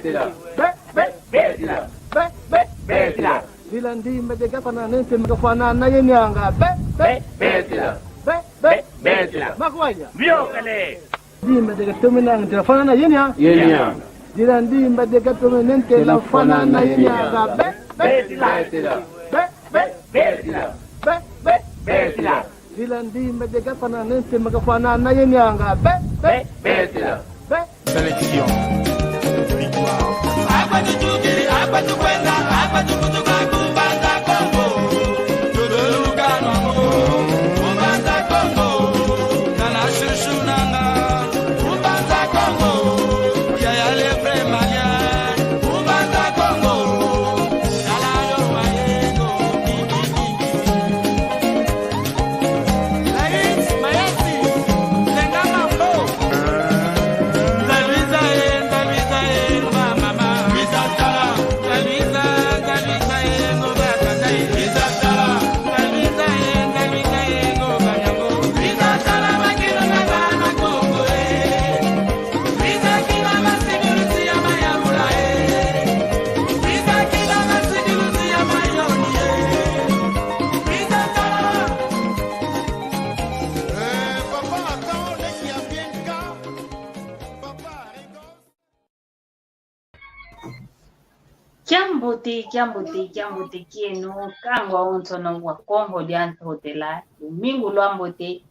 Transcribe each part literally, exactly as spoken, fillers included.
Be, be, betila. Be, be, betila. Dila ndimba de gafana nente mgafana na yenianga. Be, be, betila. Be, be, betila. Makwanya. Biokele. Ndimba de gatome nanga tela fana na yenia. Yenia. Dila ndimba de gatome nente la fana na yenianga. Be, be, betila. Be, be, betila. Be, be, betila. Dila ndimba de gafana nente mgafana na yenianga. Be, be, betila. Be. Sélection. Victoire. Kiambote, kiambote, kiambote kieno, kangwa onsono wa Kongo dia Ntotela, lumingu lwambote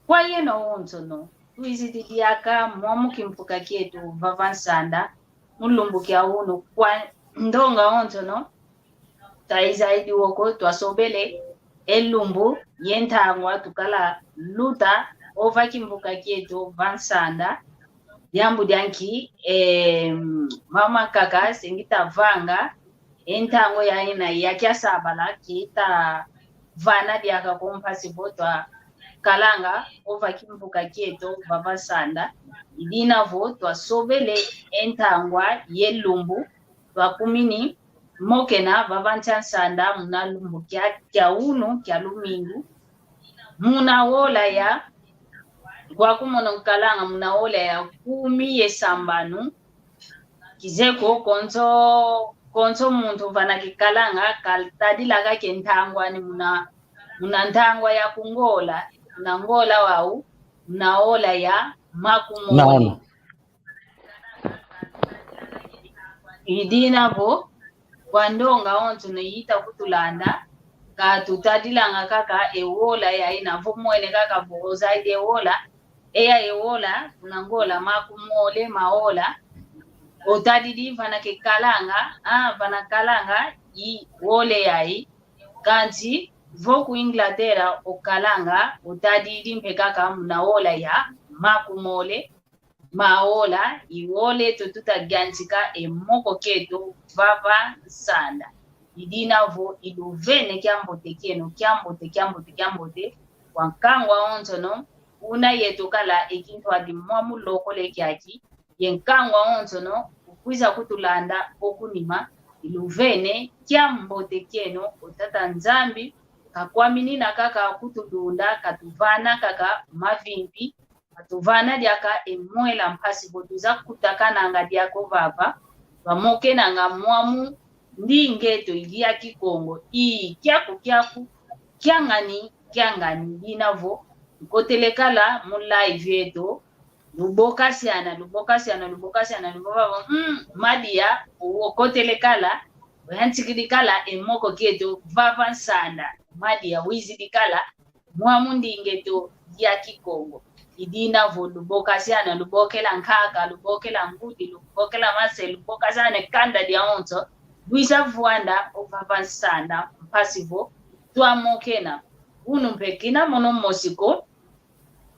kwa yeno onsono. Twizidi diaka mwamu kimpuka kieto vava nsanda, mu lumbu kia unu kwa ndonga onsono, taizaidi woko twasobele e lumbu ye ntangwa tukala luta ova kimpuka kieto va nsanda. Diambu dia nki, eh, mama kaka se ngita vanga e ntangwa yaina ya kiasabala kita vana diaka ko mpasi vo twakalanga ova kimpuka kieto vava nsanda. I dina vo twasobele e ntangwa ye lumbu twakumini mokena vava nsi a nsanda muna lumbu kia, kia unu kia lumingu. Muna ola ya, kwa kumono nkalanga muna ola ya kumi ye sambanu, kizeko konso, konso muntu vana kikalanga, katadilaka ke ntangwa ni muna, muna ntangwa ya kungola, muna ngola wau, muna ola ya makumole. Naona. I dina vo, kwa ndonga onsono ita kutulanda, katutadilanga kaka e ola yaina vo mwene kaka vo ozaidi e ola, eya e ola, kuna ngola makumole ma ola, otadidi vana kikalanga, ah, vana kalanga i ole yai, kansi vo ku Inglaterra okalanga, otadidi mpe kaka muna ola ya makumole ma ola, i ole eto tuta yantika e moko kieto vava nsanda. I dina vo i luvene kiambote kieno, kiambote, kiambote, kiambote, kwa nkangwa onsono, una yeto kala e kintwadi mwamu lokole kiaki, ye nkangwa onsono, ukwiza kutulanda okunima, i luvene kiambote kieno, o Tata Nzambi, kakwaminina kaka kutulunda, katuvana kaka mavimpi, katuvana diaka e mwela mpasi vo twiza kutakananga diaka vava, vamokenanga mwamu ndinga eto ya Kikongo. Ii, kiaku, kiaku, kiangani, kiangani, dina vo, nkotele kala mu live eto, lubokasiana, lubokasiana, lubokasiana, lubokasiana, mm, madia, okotele kala, oyantikidi kala, e moko kieto, vava nsanda, madia, wizidi kala, mwamu ndinga eto ya Kikongo. I dina vo lubokasiana, lubokela nkaka, lubokela ngudi, lubokela mase, lubokasiana kanda diawonso, lwiza vwanda ovava nsanda, mpasi vo twamokena. Unu mpe kina mono mosi ko,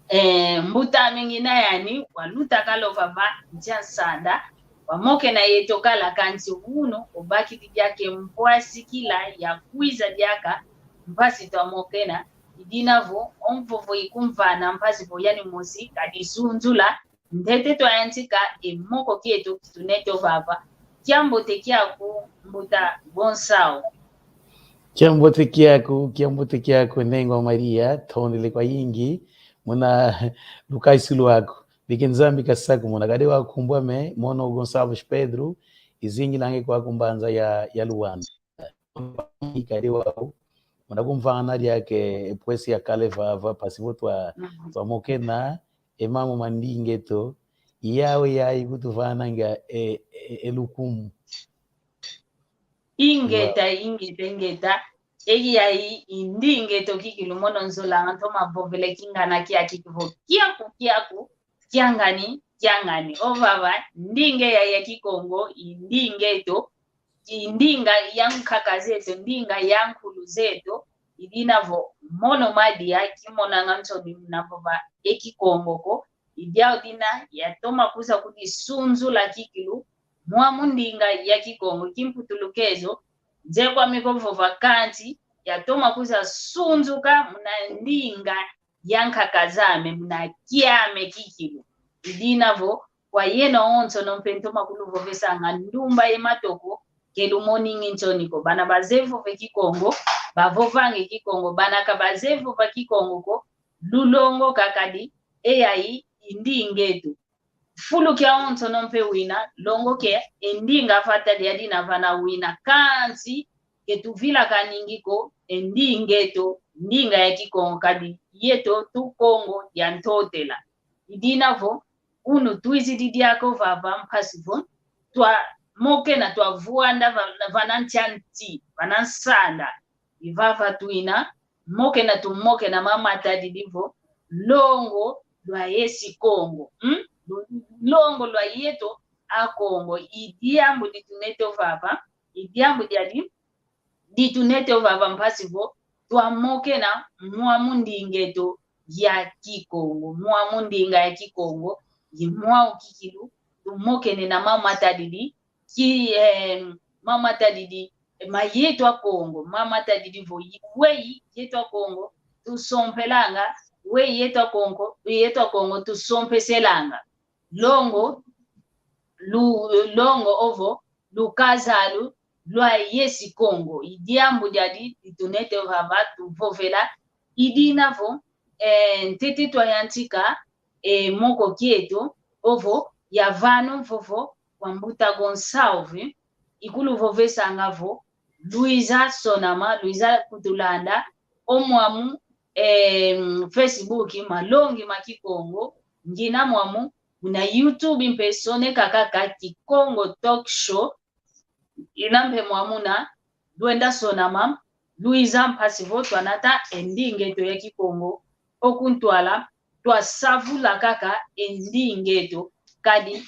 eh, mbuta ame ngina yani, waluta kala ovava nsi a nsanda, wamokena yeto kala kansi unu, obakidi diaka e mpwasikila ya kwiza diaka, mpasi twamokena, i dina vo, o mvovo ikumvana mpasi vo yani mosi, kadi sunzula, ntete twayantika e moko kieto kitunete ovava. Kiambote kiaku, mbuta Gonçalo. Kiambote kiaku, kiambote kiaku, nengwa Maria, tondele kwayingi, muna lukaisu lwaku. Bike Nzambi kasakumuna, kadi wakumbwa me, mono Gonçalves Pedro, izingilange kwaku mbanza ya, ya Luanda. Kadi wau, muna kumvana diaka e pwesi yakala vava, mpasi vo twa, twamokena e mambu ma ndinga eto, i yau yayi kutuvananga e, e, e lukumu. Ingeta, ingeta, ingeta. Eyi yayi i ndinga eto kikilu, mono nzolanga ntoma vovela kingana kiaki vo kiaku, kiaku, kiangani, kiangani. Ovava, ndinga ya, ya Kikongo, i ndinga eto, i ndinga ya nkaka zeto, ndinga ya nkulu zeto, i dina vo mono madia kimonanga nsoni muna vova e Kikongo ko, i diau dina yatoma kwiza kudisunzula kikilu, mwamu ndinga ya Kikongo, kimputulukezo, nze kwame ko vova kansi, yatoma kwiza sunzuka muna ndinga ya nkaka zame, muna kiame kikilu. I dina vo, kwa yeno onsono mpe ntoma kuluvovesanga ndumba ye matoko, ke lumoningi nsoni ko. Bana bazeye vova e Kikongo, bavovange Kikongo, bana ka bazeye vova Kikongo ko, lulongoka kadi, e yayi i ndinga eto. Fulu kia onsono mpe wina, longoka e ndinga vata diadi na vana wina, kansi ke tuvilakaningi ko e ndinga eto, ndinga ya Kikongo, kadi yeto tu Kongo dia Ntotela. I dina vo, unu twizidi diaka vava mpasi vo twamokena, twavwanda va-, vana ntia nti, vana nsanda. I vava twina mokena, tumokena mama matadidi vo longo lwa yesi Kongo. Hmm? Lu-, longo lwa yeto Akongo. I diambu ditunete vava, i diambu diadi ditunete vava mpasi vo twamokena mwamu ndinga eto ya Kikongo. Mwamu ndinga ya Kikongo, i mwau kikilu tumokene na mama matadidi, ki, eh, mama matadidi, eh, ma yeto Akongo, mama matadidi vo yi-, weyi yeto Akongo tusompelanga, weyi yeto Akongo, yeto Akongo tusompeselanga. Longo, lu-, longo ovo, lukazalu lwa yesi Kongo. I diambu diadi ditunete vava tuvovela. I dina vo, eh, ntete twayantika, eh, moko kieto, ovo, ya vanu vovo, kwa mbuta Gonçalves, ikuluvovesanga vo, lwiza sonama, lwiza kutulanda, o mwamu, eh, Facebook, Malongi ma Kikongo, ngina mwamu, muna YouTube mpe soneka kaka Kikongo Talk Show, ina mpe mwamuna, lwenda sonama, lwiza mpasi vo twanata e ndinga eto ya Kikongo, o kuntwala, twasavula kaka e ndinga eto, kadi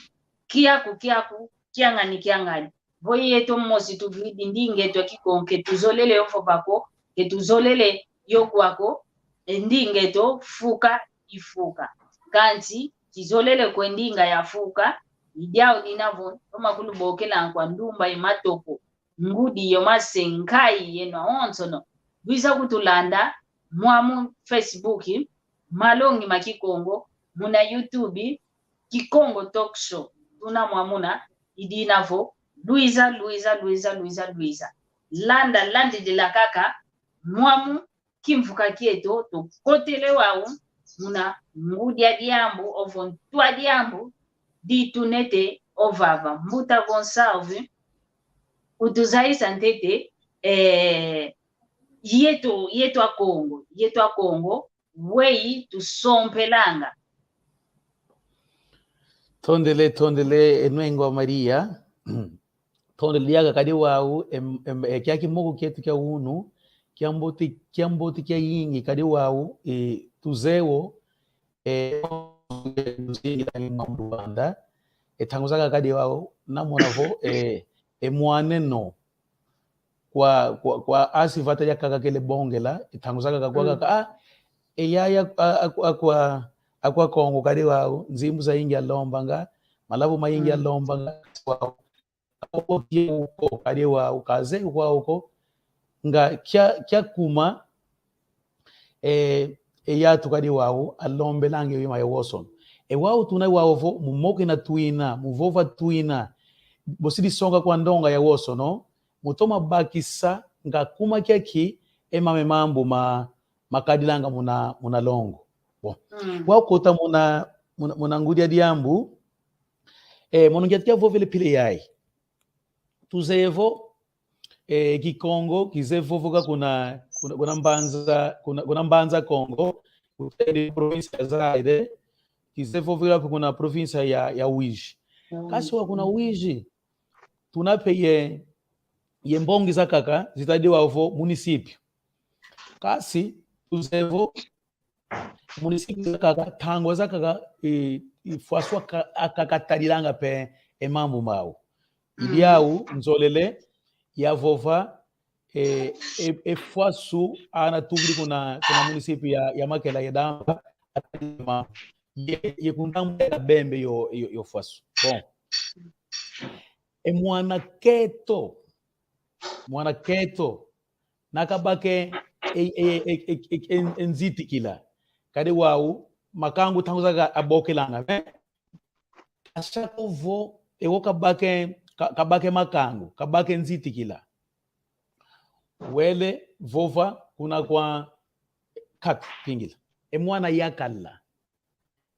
kiaku kiaku, kiangani kiangani. Vo yeto mosi tuvwidi ndinga eto ya Kikongo, ke tuzolele yo vova ko, ke tuzolele yo kwa ko, e ndinga eto fuka ifuka. Kansi, kizolele ko e ndinga yafuka, i diau dina vo, toma kulubokela nkwa ndumba ye matoko, ngudi yo mase nkayi yeno awonsono. Lwiza kutulanda, mwamu Facebook, Malongi ma Kikongo, muna YouTube, Kikongo Talk Show. Tuna mwamuna, i dina vo, lwiza, lwiza, lwiza, lwiza, lwiza. Landa, landidila kaka, mwamu kimvuka kieto, tukotele wau, muna ngudi a diambu, ovo ntu a diambu, ditunete ovava. Mbuta Gonçalves, utuzayisa ntete, eh, yeto, yeto Akongo, yeto Akongo, weyi tusompelanga. Tondele, tondele, e nwengo a Maria. Tondele diaka kadi wau, em, em, e, kia kimoko kieto kia unu, kiambote, kiambote kiayingi kadi wau, e, tuzeye o, e, tuzeye o, e, ntangu zakaka kadi wau, namona vo, e, e mwaneno, kwa, kwa, kwa asi vata diakaka kele bongela, e ntangu zakaka kwa kaka, ah, e yaya, a, a, a, kwa, a kwa Kongo kadi wau, nzimbu zayingi alombanga, malavu mayingi alombanga, wau, kadi wau, kazeye kwau ko, nga kia, kia kuma, e, e yatu kadi wau, alombelanga yuma yawosono. E wau tuna wau vo, mumokena twina, muvova twina, bosi disonga kwa ndonga yawosono, mutoma bakisa nga kuma kiaki, e mame mambu ma, makadilanga muna, muna longo. Bon. Mm. Wau kota muna, muna, muna ngudi a diambu, e, mono ngiatu kiavovele pile yayi. Tuzeye vo, eh, Kikongo kizeye vovoka kuna, kuna, kuna Mbanza, kuna, kuna Mbanza Kongo, kuteni província ya Zaire, kizeye vovela kuna província ya, ya Uíge. Kasi wa kuna Uíge, tuna pe ye, ye mbongi zakaka, zitadiwa vo município. Kasi, tuzeye vo, município zakaka, ntangwa zakaka, e, e fwasu aka-, akaka atadilanga pe e mambu mau. Mm. Idiau, nzolele, yavova, e, e, e fwasu anatukidi kuna, kuna município ya, ya Makela ye Damba, ye, ye kuntambu ya Kabembe yo, yo, yo fwasu. Bon. E mwana keto, mwana keto, nakabake e, e, e, e, e, e, e nzitikila. Kadi wau, makangu ntangwa zakaka abokelanga, eh? Kashaka vo, e wo kabake, ka-, kabake makangu, kabake nzitikila. Wele, vova, kuna kwa katu, pingila. E mwana yakala.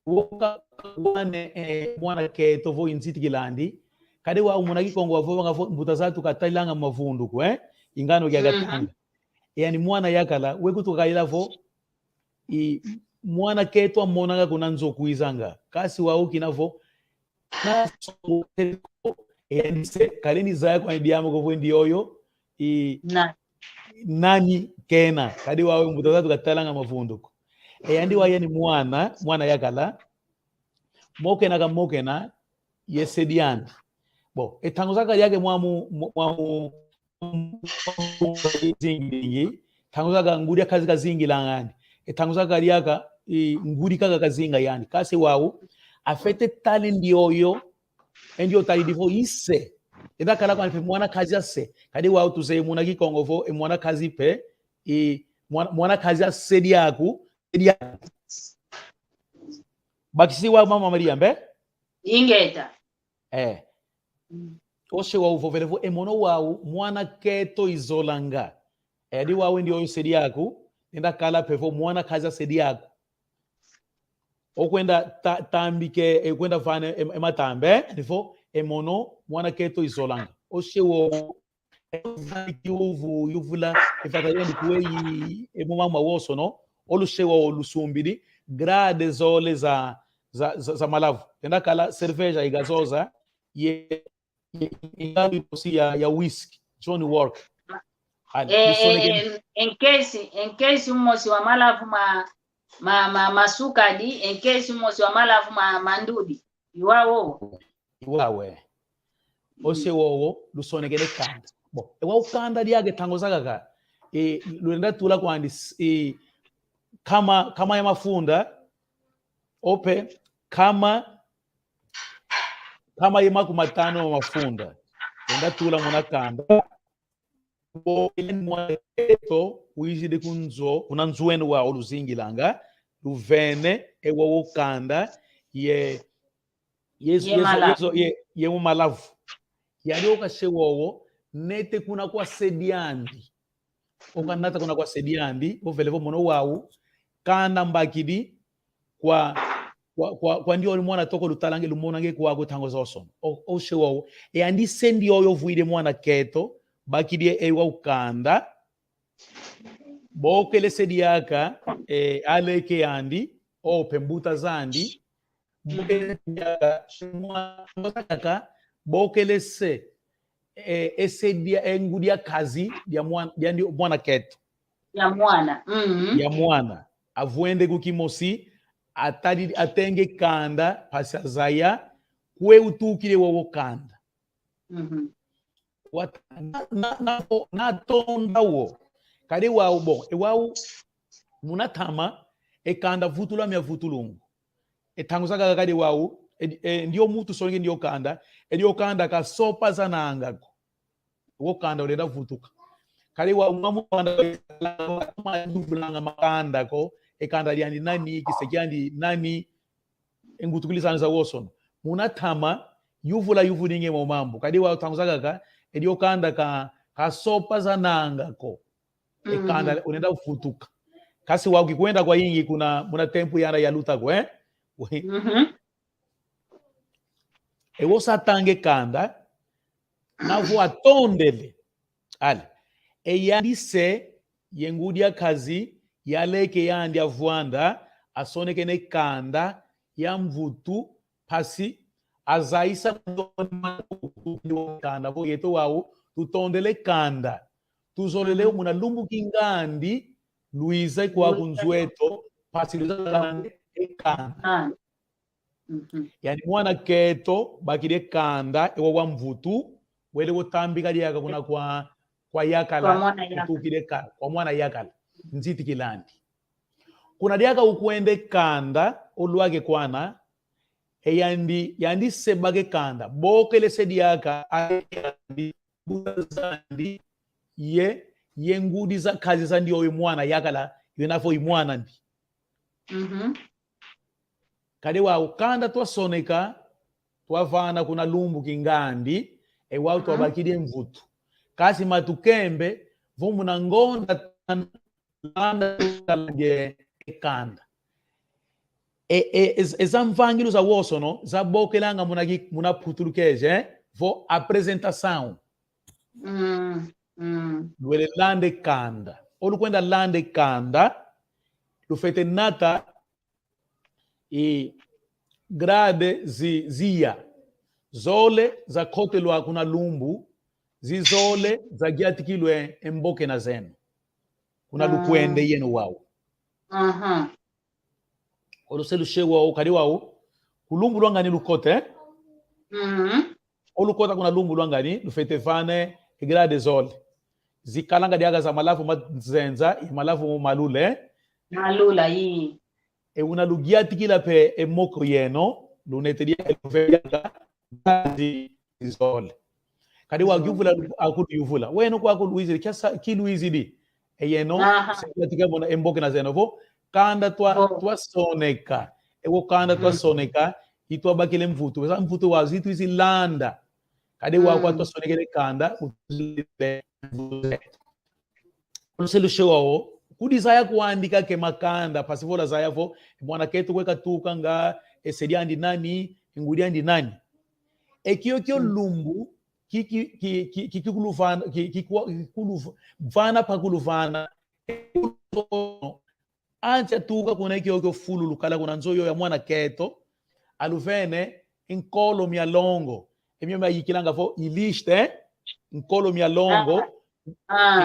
Wo ka-, wane, eh, mwana keto vo i nzitikila andi. Kadi wau muna Kikongo wavovanga vo mbuta zatu katadilanga mavunduku, eh? I ngano kia katanga. Mhm. Yani mwana yakala, we kutu kakaila vo, i mwana keto amonanga kuna nzo kwizanga. Kasi wau kina vo, na songo, yani se, kaleni zaya kwa diambu ko vo ndioyo, i, na. Nani kena, kadi wau mbuta zatu katadilanga mavunduku. E yandi wau yani mwana, mwana yakala, mokena kamokena, ye se diandi. Bon, e ntangwa zakaka diaka mwamu, mwa-, mwamu, zingi, zingi, ntangwa zakaka ngudi akazi kazingilanga yandi. E ntangwa zakaka diaka, i, ngudi kaka kazinga yandi. Kasi wau, afete tala ndioyo, e ndioyo tadidi vo i se. Enda kala kwandi pe mwana kazi a se. Kadi wau tuzeye muna Kikongo vo, e mwana kazi pe, i, mwana, mwana kazi a se diaku, se diaku. Bakisi wau mama Maria mbe? Ingeta. Eh. Mm. O se wau vovele vo, e mono wau, mwana keto izolanga. E yandi wau ndioyo se diaku, enda kala pe vo mwana kazi a se diaku. O kwenda ta-, tambike, e kwenda vana e, e matambe, eh? Ni vo, e mono, mwana keto izolanga. O se wau, e vana ki uvu, yuvula, e vata yandi kweyi, e mo mama wosono, o luse wau lusumbidi, grade zole za, za, za, za malavu. Enda kala cerveja igazoza, ye, ye, ye ngalo imosi ya, ya whisky, Johnny Walker. Hali, eh, lusonekene. Eh, en-, enkesi, enkesi umosi wa malavu ma, ma, ma, ma sukadi, enkesi umosi wa malavu ma, ma ndudi. Iwau. Iwau, eh. Mm. O se wowo, lusonekene kanda. Bon, e wau kanda diaka e ntangwa zakaka. E, lulenda tula kwandi, s-, e, kama, kama ya mafunda, o pe, kama, kama ye makumatanu ma mafunda. Lenda tula muna kanda. Bo, yani mwana keto, wizidi ku nzo, kuna nzo wene wau luzingilanga, luvene, e wowo kanda, ye, ye, ye, ye, ye mu malavu. Yandi o ka se wowo, nete kuna kwa se diandi. O ka nata kuna kwa se diandi, o vele vo mono wau, kanda mbakidi, kwa, kwa, kwa, kwa ndioyo mwana toko lutalanga, lumonanga kwaku ntangwa zosono. O, o se wowo. E yandi se ndioyo vuidi mwana keto, bakidi e wau kanda. Bokele se diaka, eh, aleke andi, o pe mbuta zandi. Bokele se diaka, mwa-, mwa-, bokele se, eh, e se dia, e ngudi a kazi, dia mwan-, dia ndi-, mwana keto. Ya mwana. Mhm. Ya mwana. Avwende ku kimosi, atadi, atenge kanda, mpasi azaya, kwe utukile wowo kanda. Mhm. Wat-, na, na, na, natonda wo. Kadi wau bon, e wau, muna ntama, e kanda vutula mia vutulungu. E ntangwa zakaka kadi wau, e, e, ndio muntu songe ndio kanda, e ndio kanda ka sopa zananga ko. Wo kanda ulenda vutuka. Kadi wa mwamu kanda, ma yuvulanga makanda ko, e kanda diandi nani, kise kiandi nani, e ngutukili zandi zawosono. Muna ntama, yuvula yuvulinge mo mambu. Kadi wa ntangwa zakaka, e dio kanda ka, ka sopa zananga ko. E kanda, mhm, ulenda vutuka. Kasi wa kikwenda kwayingi kuna, muna tempu yana yaluta ko, eh? Mhm. E wosa tanga e kanda, Navo atondele. Ale. E yandi se, ye ngudi a kazi, yaleke yandi avwanda, asonekene kanda ya mvutu, mpasi azayisa kanda vo yeto wau, tutondele kanda. Tuzolele muna lumbu kingandi, lwiza kwa ku nzo eto, mpasi lwiza kanda e kanda. Yandi mwana keto, bakidi e kanda, e wawa mvutu, wele wotambika diaka kuna kwa, kwa yakala, kwa mwana yakala. Utukidi ka-, kwa mwana yakala. Nziti kilandi. Kuna diaka ukwende kanda, olwake kwana, e yandi, yandi se bake kanda, bokele se diaka, a yandi, buda zandi, ye, ye ngudi za kazi zandi oyo mwana yakala, yena vo i mwana ndi. Kadi wau kanda twasoneka, twavana kuna lumbu kingandi, e wau twabakidi e mvutu. Kasi matukembe, vo muna ngonda landa, landa e kanda. E, e, e, e za mvangilu za wosono, zabokelanga muna ki-, muna putulukeje, eh? Vo apresentação. Luele landa e kanda. Olukwenda landa e kanda, lufwete nata e grade zi-, zia. Zole zakotelwa kuna lumbu, zizole zagiatikilwe e mbokena zeno. Kuna lukwende yeno wau. Olu se lushe wau, kadi wau, ku lumbu lwa ngani lukota, eh? Olukota kuna lumbu lwa ngani, lufwete vana e grade zole. Zikalanga diaka za malavu manzenza, i malavu malule. Malula, ii. E una lugiatikila mpe e moko yeno, lunete diaka, luvele diaka, zi-, zizole. Kadi wau kiuvula, akulu yuvula. Weno kwa akulu wizidi, kiasa, kilu wizidi. E yeno, se kiatika mona e mbokena zeno vo, kanda twa, twasoneka. E wo kanda twasoneka, i twabakile mvutu. Za mvutu wa zitu izi landa. Kadi wau kwa twasonekele kanda, utuzile mvutu zeto. Olu se lushe wau, kudizaya kwandi kake makanda, mpasi vo lwazaya vo, mwana keto kwe katukanga, e se diandi nani, e ngudi andi nani. E kiokio lumbu, ki, ki, ki, ki, ki, ki kuluvana, ki, ki kwa, ki kuluv-, vana pa kuluvana, ancha tuka kuna e kiokio fulu lukala kuna nzo yo ya mwana keto, aluvene, nkolo mia longo. E mio mayikilanga vo, i liste, eh? Nkolo mia longo,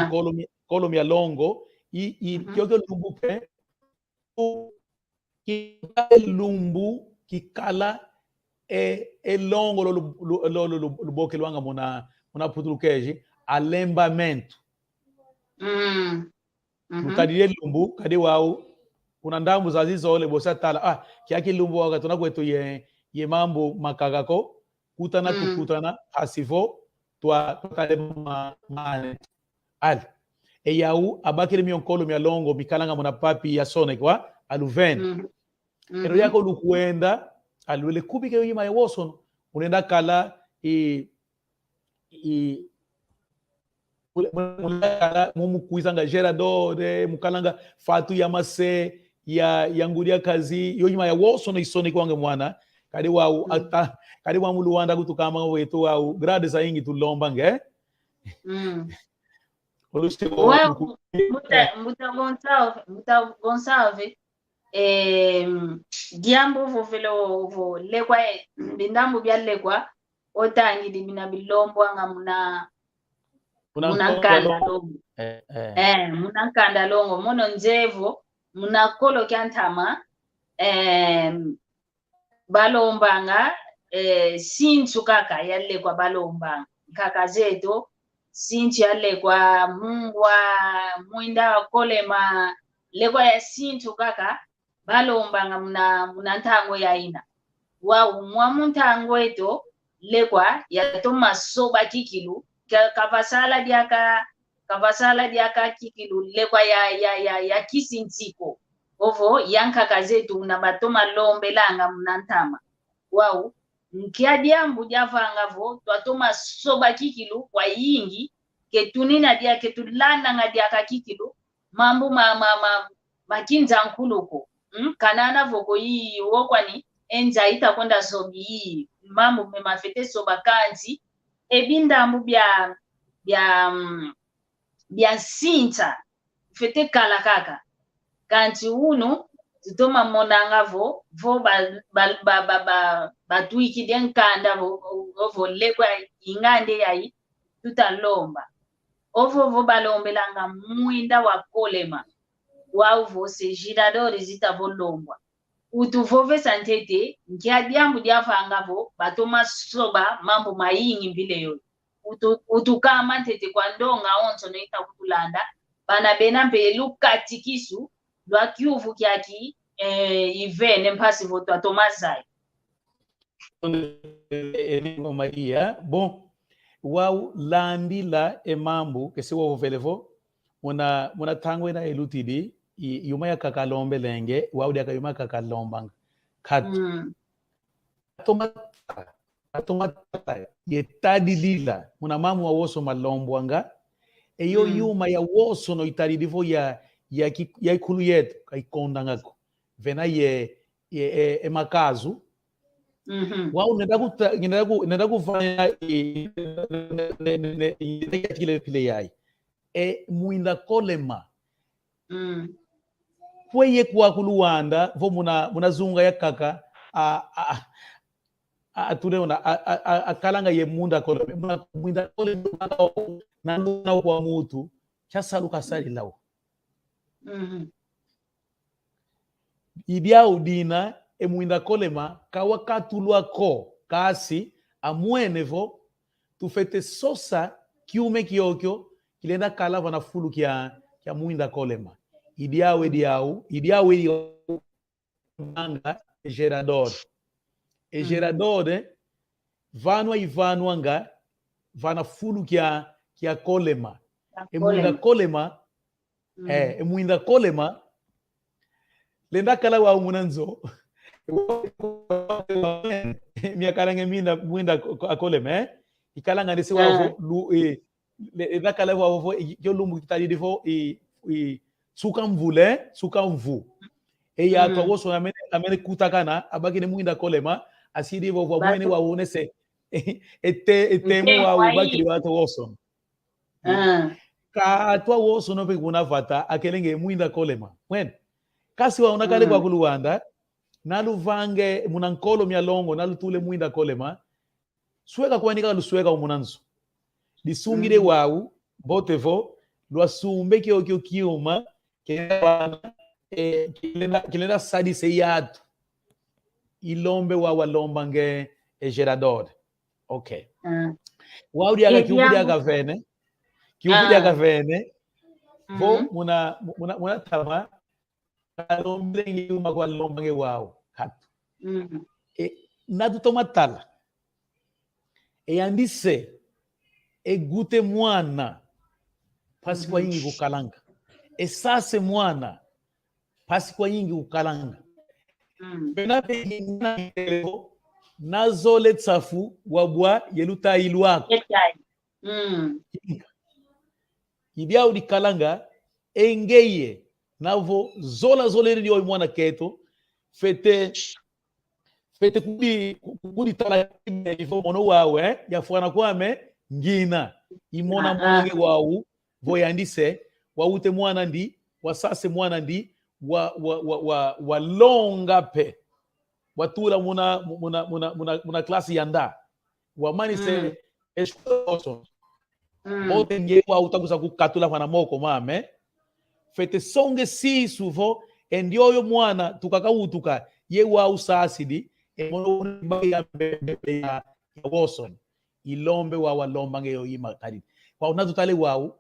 nkolo mi-, nkolo mia longo, i, i, kiokio lumbu mpe, ki lumbu kikala e, e longo lo lu-, lu-, lo, lo, lu-, lubokelwanga muna, muna putulukeji, alembamentu. Lukadidi e lumbu, kadi wau, kuna ndambu zazi zole, bosi atala, ah, kiaki lumbu wau katuna kweto ye, ye mambu makaka ko, kutana tukutana, mpasi vo, twa, twakale ma, mane. Ale. E yau, abakile mio nkolo mia longo, mikalanga muna papi ya sone kwa, aluvene. Ero yako lukwenda, alwele kubika yo yima ya wosono. Unenda kala, i, i, mule, mule, mule kala, mu, mukwizanga gerador, eh, mukalanga fatu ya mase, ya, ya ngudi a kazi, yo yima ya wosono isonekwanga mwana. Kadi wau, ata, kadi wau mu Luanda kutukamba wetu wau, grade zayingi tulombanga, eh? Olusi wau, mbuta, mbuta Gonçalves, mbuta Gonçalves, eh, diambu vovele vo lekwa, eh, bindambu bia lekwa, otangidi bina bilombwanga muna, muna nkanda longo. Eh, muna nkanda longo. Mono nzevo, muna kolo kia ntama, eh, balombanga, eh, sinsu kaka ya lekwa balombanga. Nkaka zeto, sinsu ya lekwa, mungwa, mwinda, kolema, lekwa ya sinsu kaka, balombanga muna, muna ntangu ya ina. Wau, mwa mu ntangu eto, lekwa yatoma soba kikilu, ka, kavasala diaka, kavasala diaka kikilu, lekwa ya, ya, ya, ya kisi nsi ko. Ovo, ya nkaka zeto una batoma lombelanga muna ntama. Wau, nkia diambu diavanga vo, twatoma soba kikilu, kwayingi, ke tunina dia, ke tulandanga diaka kikilu, mambu ma, ma, ma, ma kinza nkulu ko. Mm? Kanana vo ko yi, wo kwani, e nza ita kwenda sobi yi. Mambu me mafete soba kansi, ebi ndambu bia, bia, mm, bia nsinsa, fwete kala kaka. Kansi unu, tutoma monanga vo, vo ba, ba, ba, ba, ba, batwikidi e nkanda vo, vo, vo lekwa ingandi yayi, tuta lomba. Ovo vo balombelanga mwinda wa kolema. Wau vo se Girador zita vo lombwa. Utuvovesa ntete, nkia diambu diavanga vo, batoma soba mambu mayingi mvile yoyo. Utu-, utukamba ntete kwa ndonga onso no ita kutulanda, bana bena mpe lukatikisu lwa kiuvu kiaki, eh, ivene mpasi vo twatoma zaya. Enengo Maria, bon, wau landila e mambu, kesi wau vovele vo, muna, muna ntangu ina ilutidi, i, yuma yakaka alombelenge, wau diaka yuma yakaka alombanga. Katu. Mm. Atoma, atoma ye tadilila, muna mambu mawonso malombwanga, e yo yuma yawonso no itadidi vo ya, ya ki-, ya ikulu yeto, ka ikondanga ko. Vena ye, ye, e, e makazu. Mhm. Wau nenda kuta-, nenda ku-, nenda kuvana, e, ne, ne, ne, ne, ne, ne, ne, kile, kile yai. E mwinda kolema. Mm. Kweye kwaku Luanda, vo muna, muna zunga yakaka, a, a, a, a, tuleona, a, a, a, akalanga ye mwinda kolema, muna mwinda kolema, na, na kwa mutu, kia salu kasalilao. Mhm. I diau dina, e mwinda kolema, kawakatulwa ko, kasi, amwene vo, tufwete sosa kiume kiokio, kilenda kala vana fulu kia, kia mwinda kolema. I diau, e diau, i diau, e diau, manga, e gerador. E gerador, eh, vanwa ivanwanga, vana fulu kia, kia kolema. E mwinda kolema, eh, e mwinda kolema, lenda kala wau muna nzo. Miakalanga mina mwinda ko-, ko-, akolema, eh? Ikalanga nese wau vo, lu-, eh, le-, lenda kala wau vo, i, yo lumbu kitadidi vo, i, i, suka mvule, eh? Suka mvu. E ya atu awonso amene, amene kutakana, abakidi mwinda kolema, asidi vo, vo, mwene wau nese. Ete, etemo wau, bakidi watu awonso. Ah. Ka atu awonso no pe kuna vata, akelenge mwinda kolema. Mwene. Kasi wau nakale kwaku Luanda, naluvange muna nkolo mia longo, nalutule mwinda kolema. Sweka kwani ka lusweka muna nzo. Disungide wau, mbote vo, lwasumbe kiokio kiuma, kilenda, eh, kilenda, kilenda sadisa e atu. Ilombe wau alombange e gerador. Ok. Ah. Wau diaka, e kiuvu diaka vene. Kiuvu diaka vene. Vo muna, muna, muna tama. Kalombele nge yuma kwa lomba nge wau. Katu. Mm. E, na tutoma tala. E yandi se, e gute mwana. Mpasi kwayingi kukalanga. E sase mwana. Mpasi kwayingi kukalanga. Mm. Pena pe na zole nsafu wabwa ye lutayi lwaku. Mm. Idi au dikalanga, e ngeye, na vo zola zolele dio mwana keto, fwete, fwete kudi, kudi tala ivo mono wau, eh, yafwana kwame, ngina, imona mwana nge wau, vo yandi se, wawute mwana ndi, wasase mwana ndi, wa, wa, wa, wa, walonga pe, watula muna, muna, muna, muna, muna klasi ya nda. Wamanise e shule oso. Mbote nge wau takwiza kukatula fwana moko mame. Fwete songa e sisu vo, e ndioyo mwana tukaka utuka, ye wau sasidi, e mono une baki ya mbembe ya, ya woso. Ilombe wau alomba nge yo ima kadi. Kwa una tutale wau,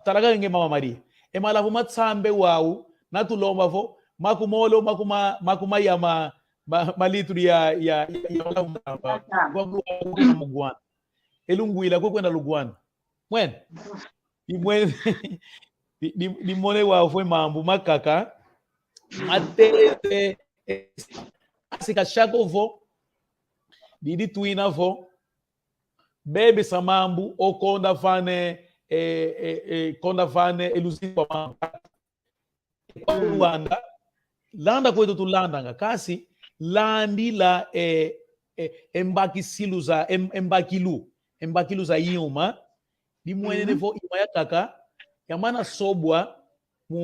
talaka nge Mama Maria. E malavu matsambe wau, na tulomba vo, makumole, makuma, makuma ya ma, ma, ma litro ya, ya, ya, ya malavu matsambe. Kwa, kwa, kwa, kwa mugwana. E lungwila, kwe kwenda lugwana. Mwene. Di mwene, di, di, di mone wau vo e mambu makaka. Matete, asika shako vo. Didi twina vo. Bebe sa mambu, o konda vane, e, e, e, konda vane, e luzingu wa mambu. Kwa Luanda, landa kweto tulandanga, kasi, landila, e, e, e mbakisilu za, e, e mbakilu. e mbakilu za yuma, dimwenene vo yuma yakaka yamana sobwa mu,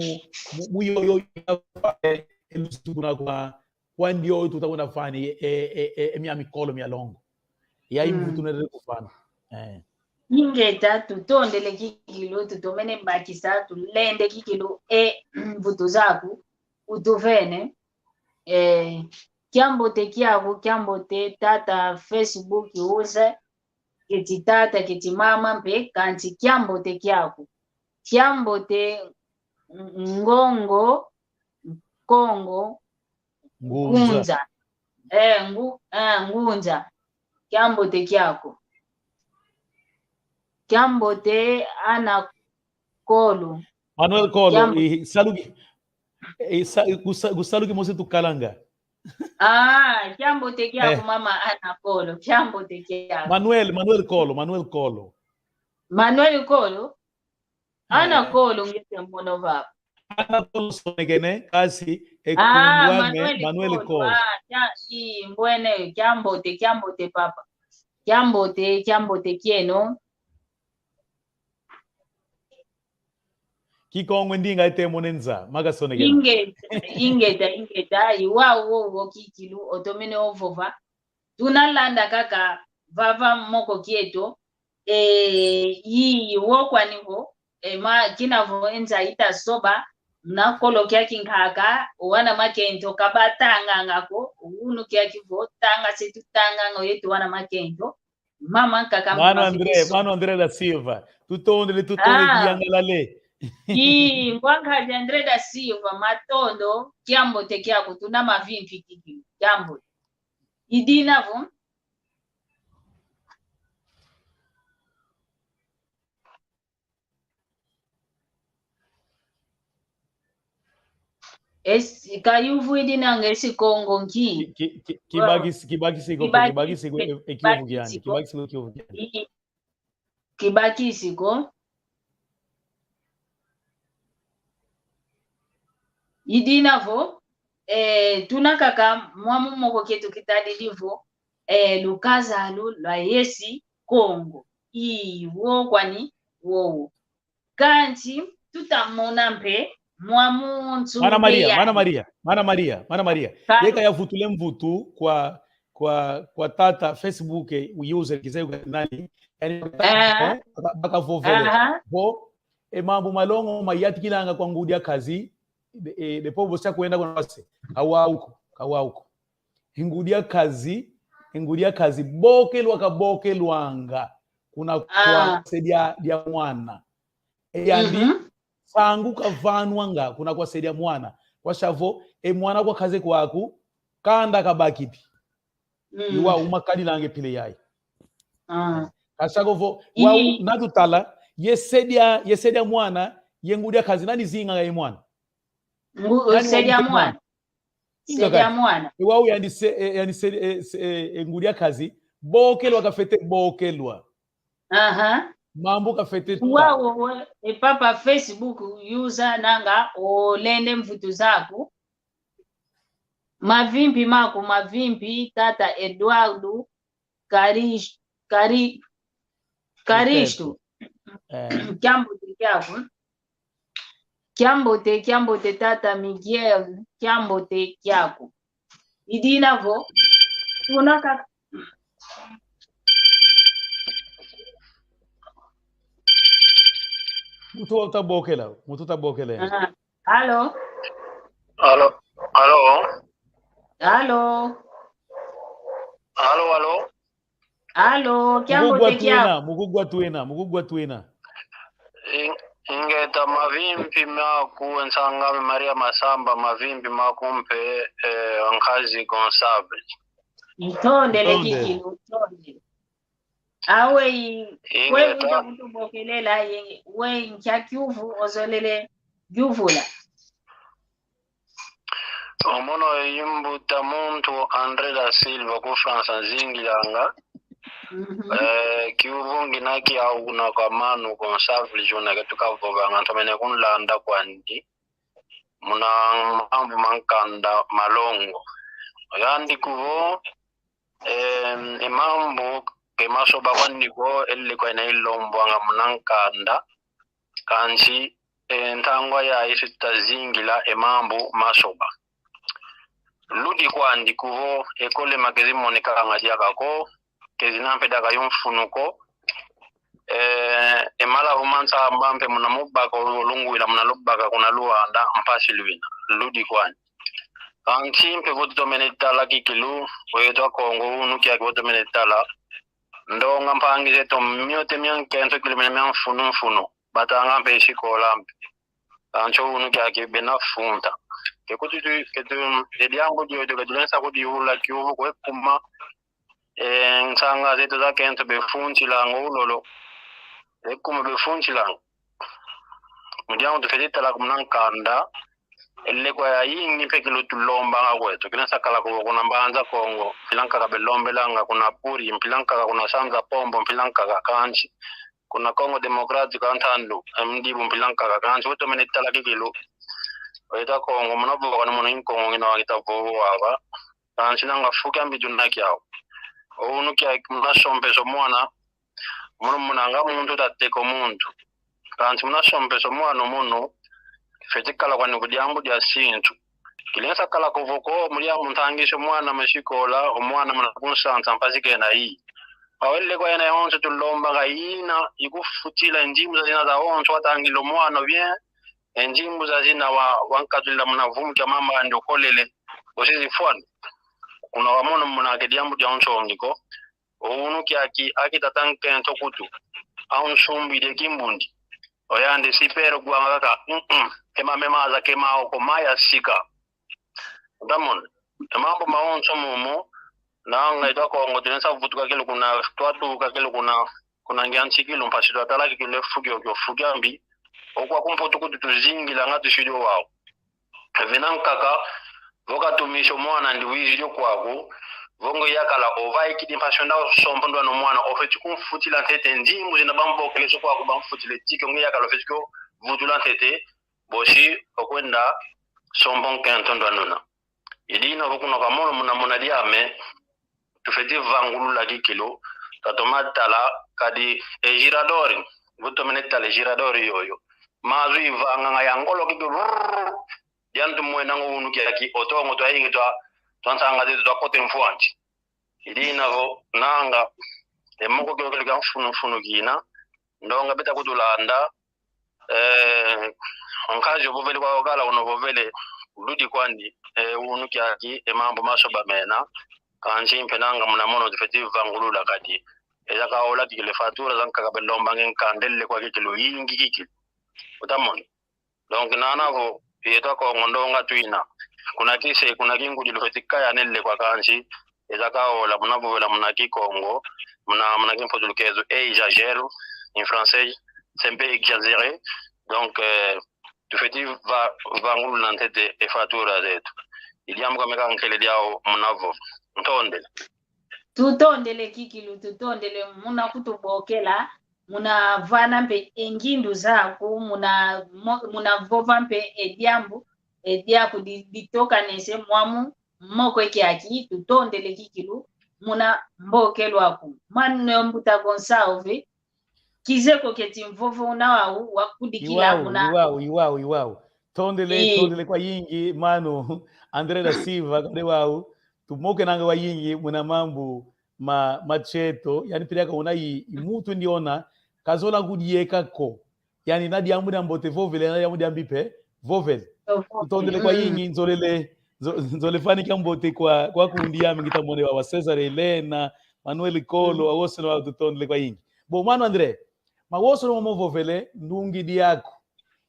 mu, mu yoyo ya, e, e lusuku na kwa, kwa ndioyo tuta kuna fani, e, e, e, e mia mikolo mia longo. Ya imvutu nele kufana. Eh. Ingeta, tutondele kikilu, tutomene bakisa, tulende kikilu, e mvutu zaku, utuvene. Eh, kiambote kiaku, kiambote tata Facebook user, keti tata, keti mama mpe, kanti kiambote kiaku. Kiambote ngongo, Kongo, Ngunza. Ngunza. Eh, ngu-, eh, Ngunza. Kiambote kiaku. Kiambote ana Kolo. Manuel Kolo, kiambo-, i, saluki, i, sa-, kusa-, kusaluki mosi tukalanga. Ah, kiambote kiaku, eh, mama Ana Kolo, kiambote kiaku. Manuel, Manuel Kolo, Manuel Kolo. Manuel Kolo? Eh. Ana Kolo ngete mono vava. Ana Kolo sonekene, kasi, e, ah, kumbwa me, Manuel, Manuel Kolo. Kolo. Ah, kia-, i, mbwene, kiambote, kiambote papa. Kiambote, kiambote kieno. Kikongo ndinga ete mone nza, makasonekena. Ingeta, ingeta, ingeta, i wau wowo kikilu, otomene ovova. Tunalanda kaka vava moko kieto, e, i, i wo kwani vo, e, ma, kina vo e nza ita soba, muna kolo kia kinkaka, o wana makento kabatanganga ko, unu kiaki vo, tanga se tutanganga yeto wana makento, Mama nkaka. Mano André, Mano André da Silva. Tutondele, tutondele, ah, kiyangalale. Ii, ngwa nkadi André da Silva, matondo, kiambote kiaku, tuna mavimpi kiki, kiambote. I dina vo? Esi, kayuvu i dina nge si Kongo nki? Ki, ki, ki, kibakisi, kibakisi ko, kibakisi, kibakisi ko, e, e, kiuvu kiandi, kibakisi ko, kiuvu kiandi. I, kibakisi ko. I dina vo, e, tuna kaka mwamu moko kieto kitadidi vo, e, lukazalu lwa yesi Kongo. I, wo kwani, wowo. Kansi tutamona mpe mwa muntu. Mana Maria, Mana Maria, Mana Maria, Mana Maria. Yeka yavutule mvutu kwa, kwa, kwa tata Facebook, eh, user kize uka nani, yani, eh, baka, bakavovele. Aha. Vo, e mambu malongo mayantikilanga kwa ngudi a kazi, be, e, be povo sia kwenda kuna wase. Kawauko, kawauko. E ngudi a kazi, e ngudi a kazi, bokelwa kabokelwanga kuna kwa se dia, dia mwana. E yandi, mhm, sangu kavanwanga kuna kwa se dia mwana. Kwa savo, e mwana kwa kaze kwaku, kanda kabaki pi. Mm. I wau makadilange pile yayi. Ah. Kasako vo, i wau natutala, ye se dia, ye se dia mwana, ye ngudi a kazi, nani zinganga ye mwana? Ngu-, nani se dia mwana? Inga se dia mwana. E wau yandi se, e, yandi se, e, se, e, e, ngudi a kazi, bokelwa kafete bokelwa. Aha. Mambu kafete ta. Wau, we, e papa Facebook user nanga olende mvutu zaku. Mavimpi maku, mavimpi, tata Eduardo, Karish-, Kari-, Karisto. Eh. Kiambote kiaku. Kiambote, kiambote tata Miguel, kiambote kiaku. I dina vo, tuna kaka. Muntu uta bokela, muntu uta bokela. Ah. Alo? Alo, alo? Alo? Alo, alo? Alo, kiambote kiaku. Mukugwa twena, mukugwa twena, mukugwa twena. In-, ingeta, mavimpi maku, nsang'ame Maria Masamba, mavimpi maku mpe, eh, nkazi Gonçalves. Ntondele. Ntondele. Kikilu, ntondele. Awe i, ingeta, kwe uta kutubokelela, i, we nkia kiuvu ozolele yuvula? Omono i mbuta muntu André da Silva ku França nzingilanga. Mhm. Eh, kiuvu ngina kiau kuna kwa Mano Gonçalves una ke tukavovanga, ntomene kunlanda kwandi. Muna mambu ma nkanda malongo. Yandi kuvo, Em, e mambu ke masoba kwandi ko, e lekwa ina ilombwanga muna nkanda, kansi, e, ntangwa yayi si tutazingila e mambu masoba. Ludi kwandi kuvo, ekole ma kezi monekanga diaka ko, kezi na mpe diaka yo mfunu ko, e, e malavu ma nsamba mpe muna mubaka olungwila muna lubaka kuna Luanda, mpasi lwina, ludi kwandi. Kansi mpe vo tutomene tala kikilu, o yeto Akongo, unu kiaki vo tutomene tala, ndonga mpangi zeto miote mia nkento kilu mene mia mfunu mfunu, batanga mpe sikola mpe. Kansi o unu kiaki bena funta. Ke kutu tu, ke tu, e diambu diodio ke tulensa kudiula kiuvu kwe kuma, e, nsanga zeto za kento befuntilanga o lolo. E kuma befuntilanga. Mu diambu tufeti tala ko muna nkanda, e lekwa yayingi mpe kilu tulombanga kweto. Kilensa kala ko kuna Mbanza Kongo, mpila nkaka belombelanga, kuna Puri, mpila nkaka kuna Sanza Pombo, mpila nkaka kansi. Kuna Congo Democratic antandu, e, mudibu mpila nkaka kansi. Vo tutomene tala kikilu, o yeto Akongo, muna voka ni muna i Nkongo ngina wakita vovo wava. Kansi nanga fu kiambi tuna kiau. O unu kiaki muna sompeso mwana, muna, muna nga muntu tateko muntu. Kansi muna sompeso mwana munu, feti kala kwani ku diambu dia sintu. Kilensa kala ko vo ko, mu diambu ntangisi o mwana mu sikola, o mwana muna kunsansa mpasi kena i. Awu e lekwa ina yonso tulombanga ina, ikufutila nzimbu zazina zawonso watangila o mwana bien, e nzimbu zazina wa, wankatulila muna vumu kia mama andi okolele, bosi zifwana. Kuna wamono muna ke diambu dia nsongi ko, o unu kiaki, aki tata nkento kutu, au nsumbidi e kimbundi. O yandi sipero gwanga kaka, mm, mm, ema mema aza kema oko maya sika. Utamona, e mambu mawonso momo, nanga yeto Akongo, tulensa vutuka kilu kuna, twatuka kilu kuna, kuna ngiansi kilu mpasi twatala kikilu e fu kiokio fu kiambi, o kwaku Mputu kutu tuzingilanga tusidi o wau. Vena nkaka, vo katumisi o mwana andi wizidi o kwaku, vo nge yakala ovaikidi mpasi wenda osompa ndwani o mwana, ofeti kumfutila ntete nzimbu zina bamvokeleso kwaku bamfutile tike, nge yakala ofeti kio vutula ntete, bosi okwenda sompa nkento ndwani una. I dina vo kuna kamono muna, muna diame, tufeti vangulula kikilu, tatoma tala, kadi e girador, vo tomene tala e girador yoyo. Mazu ivanganga ya ngolo kikilu, rrrr, diantu mwenanga unu kiaki, o tongo twayingi twa, twa nsanga zeto twakota e mfwanti. I dina vo, nanga, e moko kiokio kia mfunu mfunu kina, ndonga beta kutulanda, eh, nkazi ovovele kwa okala uno ovovele, ludi kwandi, eh, unu kiaki, e mambu masoba mena, kansi mpe nanga muna mono tufeti vangulula kadi. Eza kaola kikilu e fatura zankaka belombanga e nkanda e lekwa kikilu yingi kikilu. Utamona. Donc, nana vo, yeto Akongo ndonga twina. Kuna kise, kuna kingudi lufeti kaya ne lekwa kansi, eza kaola, muna vovela muna Kikongo, muna, muna Kimputu lukezo, e exagère, en français, c'est un peu exagéré. Donc, euh, tufeti va, vangulula ntete e fatura zeto. I diambu kame ka nkele diau muna vo. Ntondele. Tutondele kikilu, tutondele muna kutubokela, muna vana mpe e ngindu zaku, muna mo-, muna vova mpe e diambu, e diaku di-, ditokanese mwamu moko e kiaki, tutondele kikilu, muna mbokelo aku. Mano mbuta Gonçalves, kizeko keti mvovo una wau wakudikila. Iwau, muna iwau, iwau, iwau. Tondele, i- tondele kwayingi, mano André da Silva, kadi wau tumokenanga kwayingi muna mambu ma, ma cheto, yani piliaka una i, i mutu ndiona, kazola kudieka ko. Yani na diambu diambote vovele, na diambu diambi mpe vovele. Tutondele kwayingi, nzolele, nzo-, nzole fani kiambote kwa, kwa kundi yami ngita mone wa, wa César Helena, Manuel Kolo, mm, awosono wau tutondele kwayingi. Bo, mano André, mawosono momo ovovele, ndungidi aku.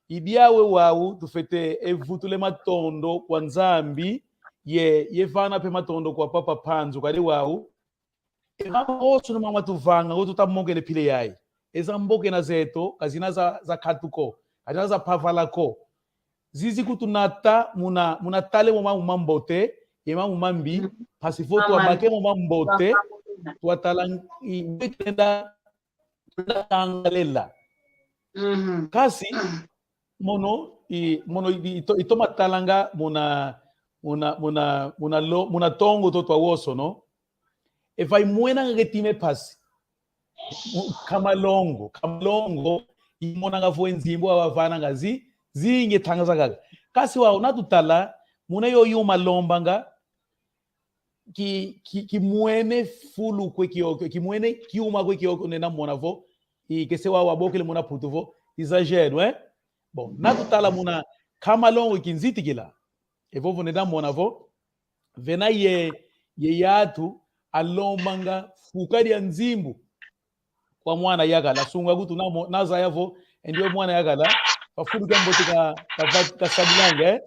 I diawe wau, tufete e vutule matondo kwa Nzambi, ye, ye vana mpe matondo kwa Papa Mpanzu, kadi wau, e mama wosono mama tuvanga, wo tutamokene pile yayi. Eza mbokena zeto, kazina za, za katuko, kazina za pavala ko. Zizi kutunata muna, muna tala e mo mambu mambote, ye mambu mambi, mm, mpasi vo twabaka e mo mambote, twatala i, i, twenda, twenda tangalela. Mhm. Kasi, mono, i, mono i, i to-, itoma talanga muna, muna, muna, muna lo-, muna tongo to twawosono. Efa imwenanga ke tima e mpasi. Kamalongo, Kamalongo, imonanga vo e nzimbu awavananga zi, zingi e ntangwa zakaka. Kansi wau, na tutala, muna yoyo yuma alombanga, ki, ki, kimwene fulu kwe kiokio, kimwene kiuma kwe kiokio, nenda mona vo, i kese wau wabokele muna Putu vo, exagero, eh? Bon, na tutala muna Kamalongo kinzitikila. Evovo nenda mona vo, vena ye, ye yatu, alombanga fuka dia nzimbu kwa mwana yakala, sunga kutu na mo-, na zaya vo, e ndio mwana yakala, pa fulu kia mbote ka, ka, kasadilanga, eh?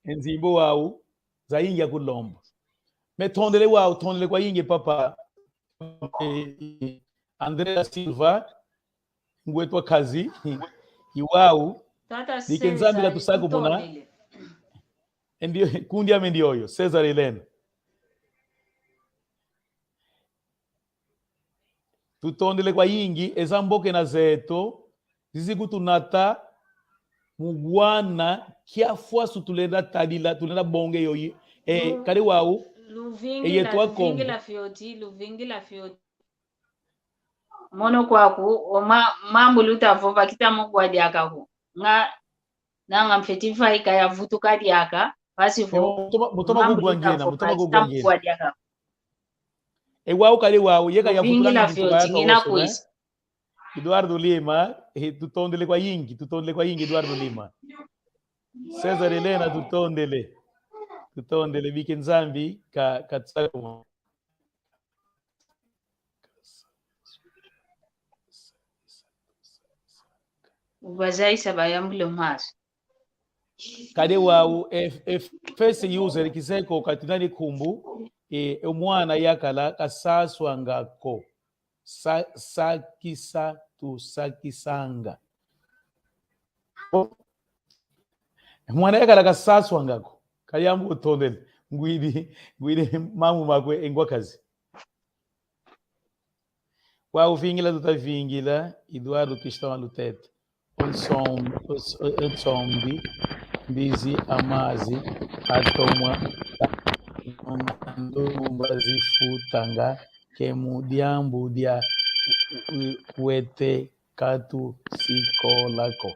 E nzimbu wau, zayingi akulomba. Me tondele wau, tondele kwayingi papa, eh, André da Silva, ngwetu wa kazi, i wau, tata bike Nzambi César, katusakumuna. Tutondele. E ndio, kundi ame ndioyo, César Helena. Tutondele kwayingi, eza mbokena zeto, zizi kutunata, mu wana, kiafwasu tulenda tadila, tulenda bonga yoyi. E, kadi wau, e yetu Akongo. Luvingila fioti, luvingila fioti. Mono kwaku, o ma-, mambu luta vova kita mu gwa diaka ko. Nga, nanga mfeti vaika yavutuka diaka, mpasi vo. E, mutoma, mutoma mambu kugwa luta ngena, vova mutoma kita kugwa mu ngena. Gwa diaka. E wau kadi wau, yeka yavutuka. Luvingila fioti, ngina kwisi. Eduardo Lima, eh, tutondele kwayingi, tutondele kwayingi, Eduardo Lima. César Helena, tutondele. Tutondele, bike Nzambi ka, katsakuma. Ubazaisa bayambule maso. Kadi wau, e, e, first user kizeye ko kati nani nkumbu, e, e mwana yakala kasaswanga ko. Sa-, sakisa, tusakisanga. Mwana yakala kasaswanga ko. Kayambu utondele. Ngwidi, ngwidi mamu makwe e ngwa kazi. Kwa uvingila tutavingila, Eduardo Cristão Alutete. Onsom-, os-, o-, onsombi, mbizi, amazi, atomwa, ndumba zifutanga, ke mu diambu dia u-, u-, wete katu sikola ko.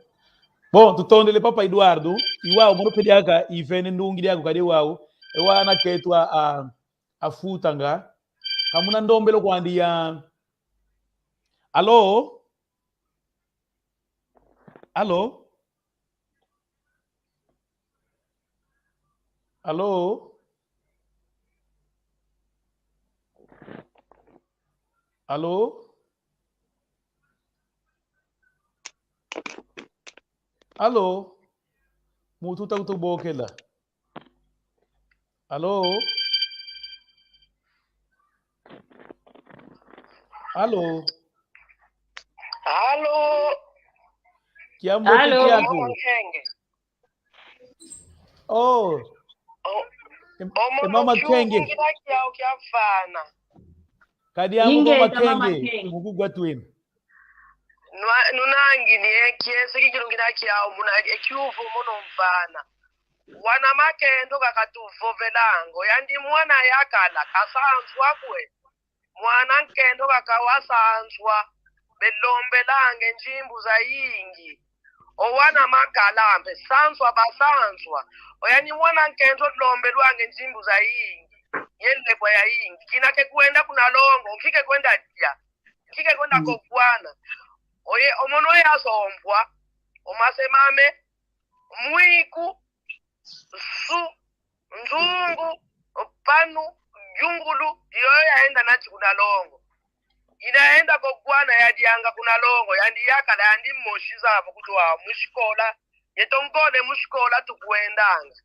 Bon, tutondele papa Eduardo, i wau, mono pe diaka, ivene ndungi diaka kadi wau, e wana ketu a, a, afutanga. Kamuna ndombelo kwandi ya. Alo? Alo? Alo? Alo? Alo? Muntu uta kutubokela. Alo? Alo? Alo? Kiambote kiaku. Mama Nkenge. Oh. O-, e Mama Nkenge. Kadi amo Mama Nkenge, mukugwa twene. Nwa-, nunangini, e kiese kikilungila kiau, muna, e kiuvu mono mvana. Wana makendo kakatuvovelanga, oyandi mwana yakala, kasanzwa kwe. Mwana nkendo kaka wasanzwa, belombelange nzimbu zayingi. O wana makala mpe sanzwa basanzwa. Oyandi mwana nkendo lombelwange nzimbu zayingi. Ye nlekwa yayingi. Kina kekwenda kuna longo, nki kekwenda dia. Nki kekwenda kokwana. Oye, omono yasompwa, o mase mame, mwiku, su, nzungu, panu, yungulu, yoyo yaenda nati kuna longo. Ina yaenda kokwana yadianga kuna longo, yandi yakala, yandi mosi zavo kutu wa musikola, yeto nkole musikola tukwendanga.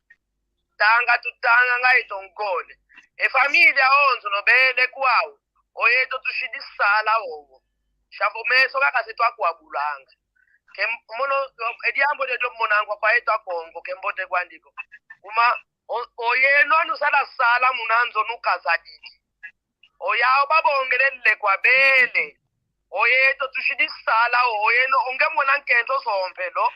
Tanga tutanganga yeto nkole. E familia onzo no bele kwau. Oyeto tushidi sala ovo. Shambo meso kaka se twakwabulanga. Ke m-, mono, e diambu dio dio monangwa kwa yeto Akongo, ke mbote kwandi ko. Kuma, o-, oyeno anu sala sala muna nzo nukazadidi. Oyao babongele nlekwa bele. Oyeto tushidi sala, oyeno onge mwana nkento sompelo.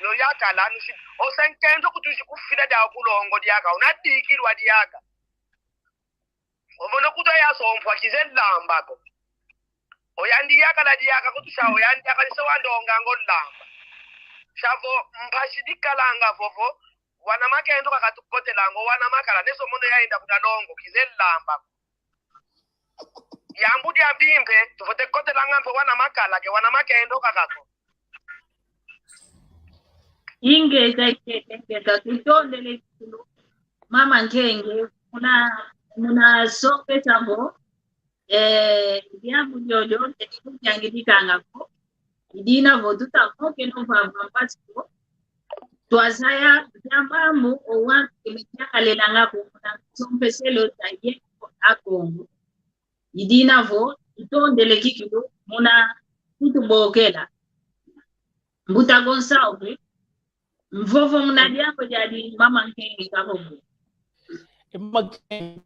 Yo yakala nushidi. Ose nkento kutushi kufila dia kulongo diaka. Unadikilwa diaka. Omono kutu yasompwa kize lamba ko. Oyandi yakala diaka kutu sia oyandi yakali se wandonga ngo lamba. Sia vo mpasi dikalanga vovo, wana makendo kaka tukotelanga, wana makala neso mono yaenda kuna longo, kize lamba. Yambu dia bimpe, tufwete kotelanga mpe wana makala, ke wana makendo kakako. Ingeta, ingeta, ingeta, tutondele kulu. Mama Nkenge, muna, muna sokesa vo, eh, diambu diodio, teti kudiangidikanga ko. Idina vo tuta mokeno vava mpasi ko. Twazaya, dia mambu, o wantu kele diakalelanga ko, muna sompeselo ta ye ko a Kongo. Idina vo, tutondele kikilu, muna kutubokela. Mbuta Gonçalves, mvovo muna diambu diadi mama Nkenge kahovo. E mama Nkenge,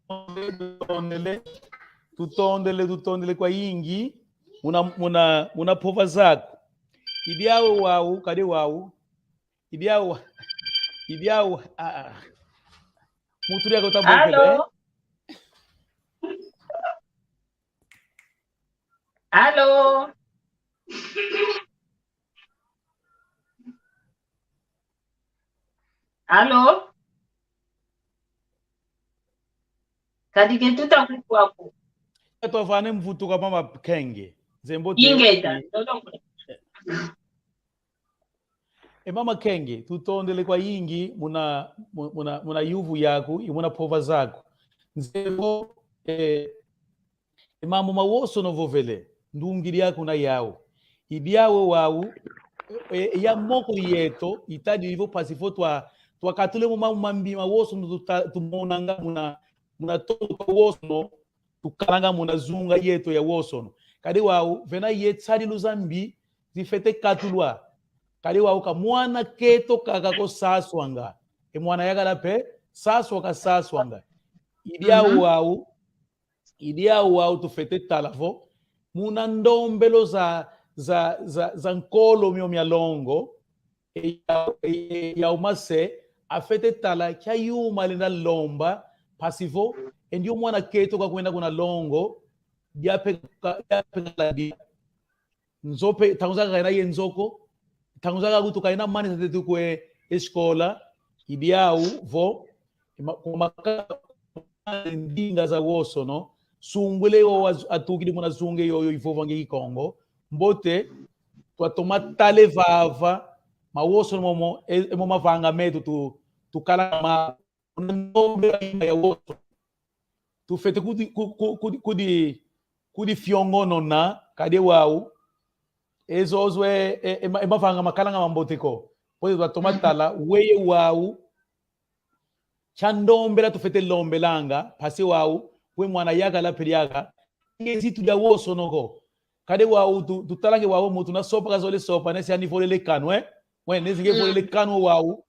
tutondele, tutondele, tutondele kwa yingi, muna, muna, muna mpova zaku. Idi awo wau, kadi wau. Idi awo, idi awo, ah, ah. Mutu diaka utabokele. Alo? Alo? Alo? Kadi ke tuta kukwa ko. Eto vane mvutuka mama Nkenge. Zembo te. Ingeta, tolongo. E mama Nkenge, tutondele kwa yingi muna, mu-, muna, muna yuvu yaku, i muna mpova zaku. Nzebo, eh, e mambu mawosono ovovele, ndungidi yaku na yau. Idi awo wau, e, e, ya moko yeto, itadi ivo mpasi vo twa, twakatule mu mambu mambi mawosono tuta-, tumonanga muna, muna tongo twawosono, tukalanga muna zunga yeto yawosono. Kadi wau, vena ye nsadilu zambi, zifwete katulwa. Kadi wau ka mwana keto kaka ko saswanga. E mwana yakala mpe, saswa kasaswanga. Idi awo wau, idi awo wau tufwete tala vo, muna ndombelo za, za, za, za nkolo mio mia longo, e yau, e, e yau mase, afwete tala kia yuma alenda lomba, mpasi vo, e ndio mwana keto kakwenda kuna longo, diape ka, diape ka la dia. Nzo mpe, ntangu zaka kaina ye nzo ko, ntangu zaka kutu kaina mani sa tetu kwe escola, idi awo vo, e ma-, kwa maka-, ndinga zawosono, sungwile o wa-, atukidi muna zunga yoyo ivovanga Kikongo, mbote, twatoma tala vava, mawosono momo, e, e mo mavanga meto tu, tukala ma, muna ndombe ya ima yawosono. Tufwete kudi, ku-, ku-, kudi, kudi, kudi fiongonona, kadi wau, e zozo e, e, e ma-, e mavanga makalanga mambote ko. Mbote twatoma tala, weye wau, kia ndombela tufwete lombelanga, mpasi wau, we mwana yakala mpe diaka, nge zitu diawosono ko. Kadi wau tu-, tutalanga wau muntu na sopa kazole sopa, nesi anivolele kanu, eh? Wene, nesi nge volele kanu wau,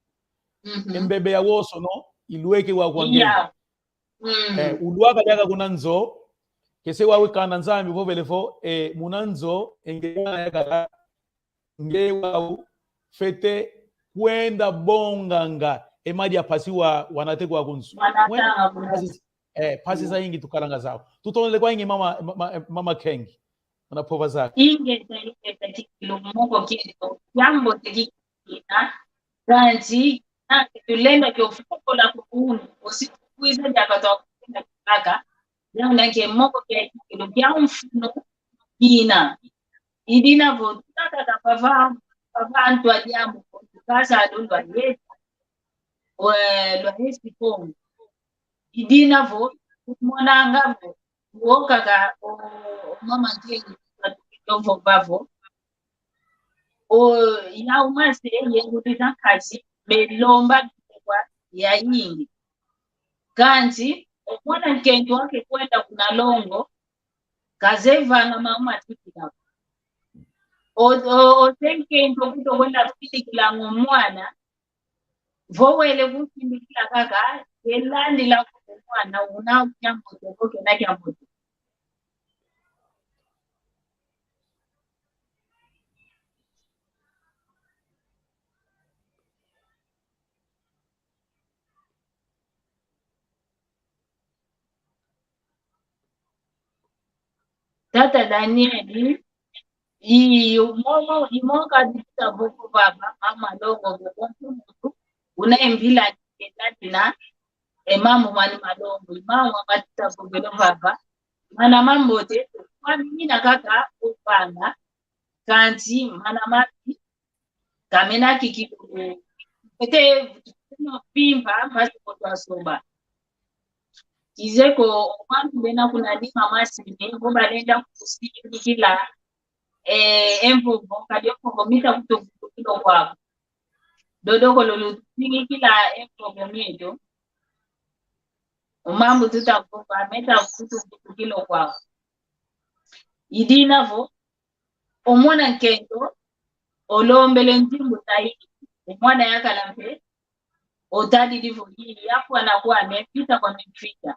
e mbebe yawosono, ilweke wau kwa nge. Eh, ulwaka diaka kuna nzo, ke se wau kanda Nzambi vovele vo, eh, muna nzo, e nge mwana yakala, nge wau fwete kwenda bonganga e madia mpasi wa, wanate kwaku nzo. Wanatanga kuna nzo. Mpasi, eh, mpasi zayingi tukalanga zau. Tutondele kwayingi mama, ma-, ma-, mama Nkenge. Muna mpova zaku. Ingeta, ingeta kikilu moko kieto. Kiambote kikina. Kansi, na, tulenda kio fukola kukunu. Osi kukwiza diaka twa kukuna kibaka. Diambu na ke moko kia kikilu kia mfunu kina. Idina vo, tutakaka pava, pava ntwa diambu, tukasa lulwa yeta. We, lwa yesi Kongo. Idina vo, kumonanga vo, wo kaka, o, o mama Nkenge, tukilo vo bavo. O, yau mase, ye ngudi za nkazi, belomba kwa yayingi. Kansi, o mwana nkento wake kwenda kuna longo, kazevanga mama matikila. O, o, o se nkento kuto kwenda kutikila ngo mwana, vo wele kusimbikila kaka, yelandila ku mwana, una kiambote, ko kena kiambote. Tata Daniel, iyo, momo, imo kadi tuta vova vava, mama longo, bonso muntu una e mbila ni kenda dina, e mambu mani malongo, i mawa matuta vovelo vava. Mana mambote, kwani mina kaka ovanga, kansi mana mambi ka mena kikilu. Ete, no pimpa, mpasi ko twasoba. Kizeye ko, o bantu bena kuna Lima Masini, vo balenda kutusingikila, eh, e mvovo, kadi e mvovo mita kutuvutukila kwaku. Dodokolo lutusingikila e mvovo mieto. O mambu tuta vova, meta kutuvutukila kwaku. I dina vo, o mwana nkento, olombele nzimbu zayi, o mwana yakala mpe, otadidi vo, i, ya kwana kwame, fita kwame fita.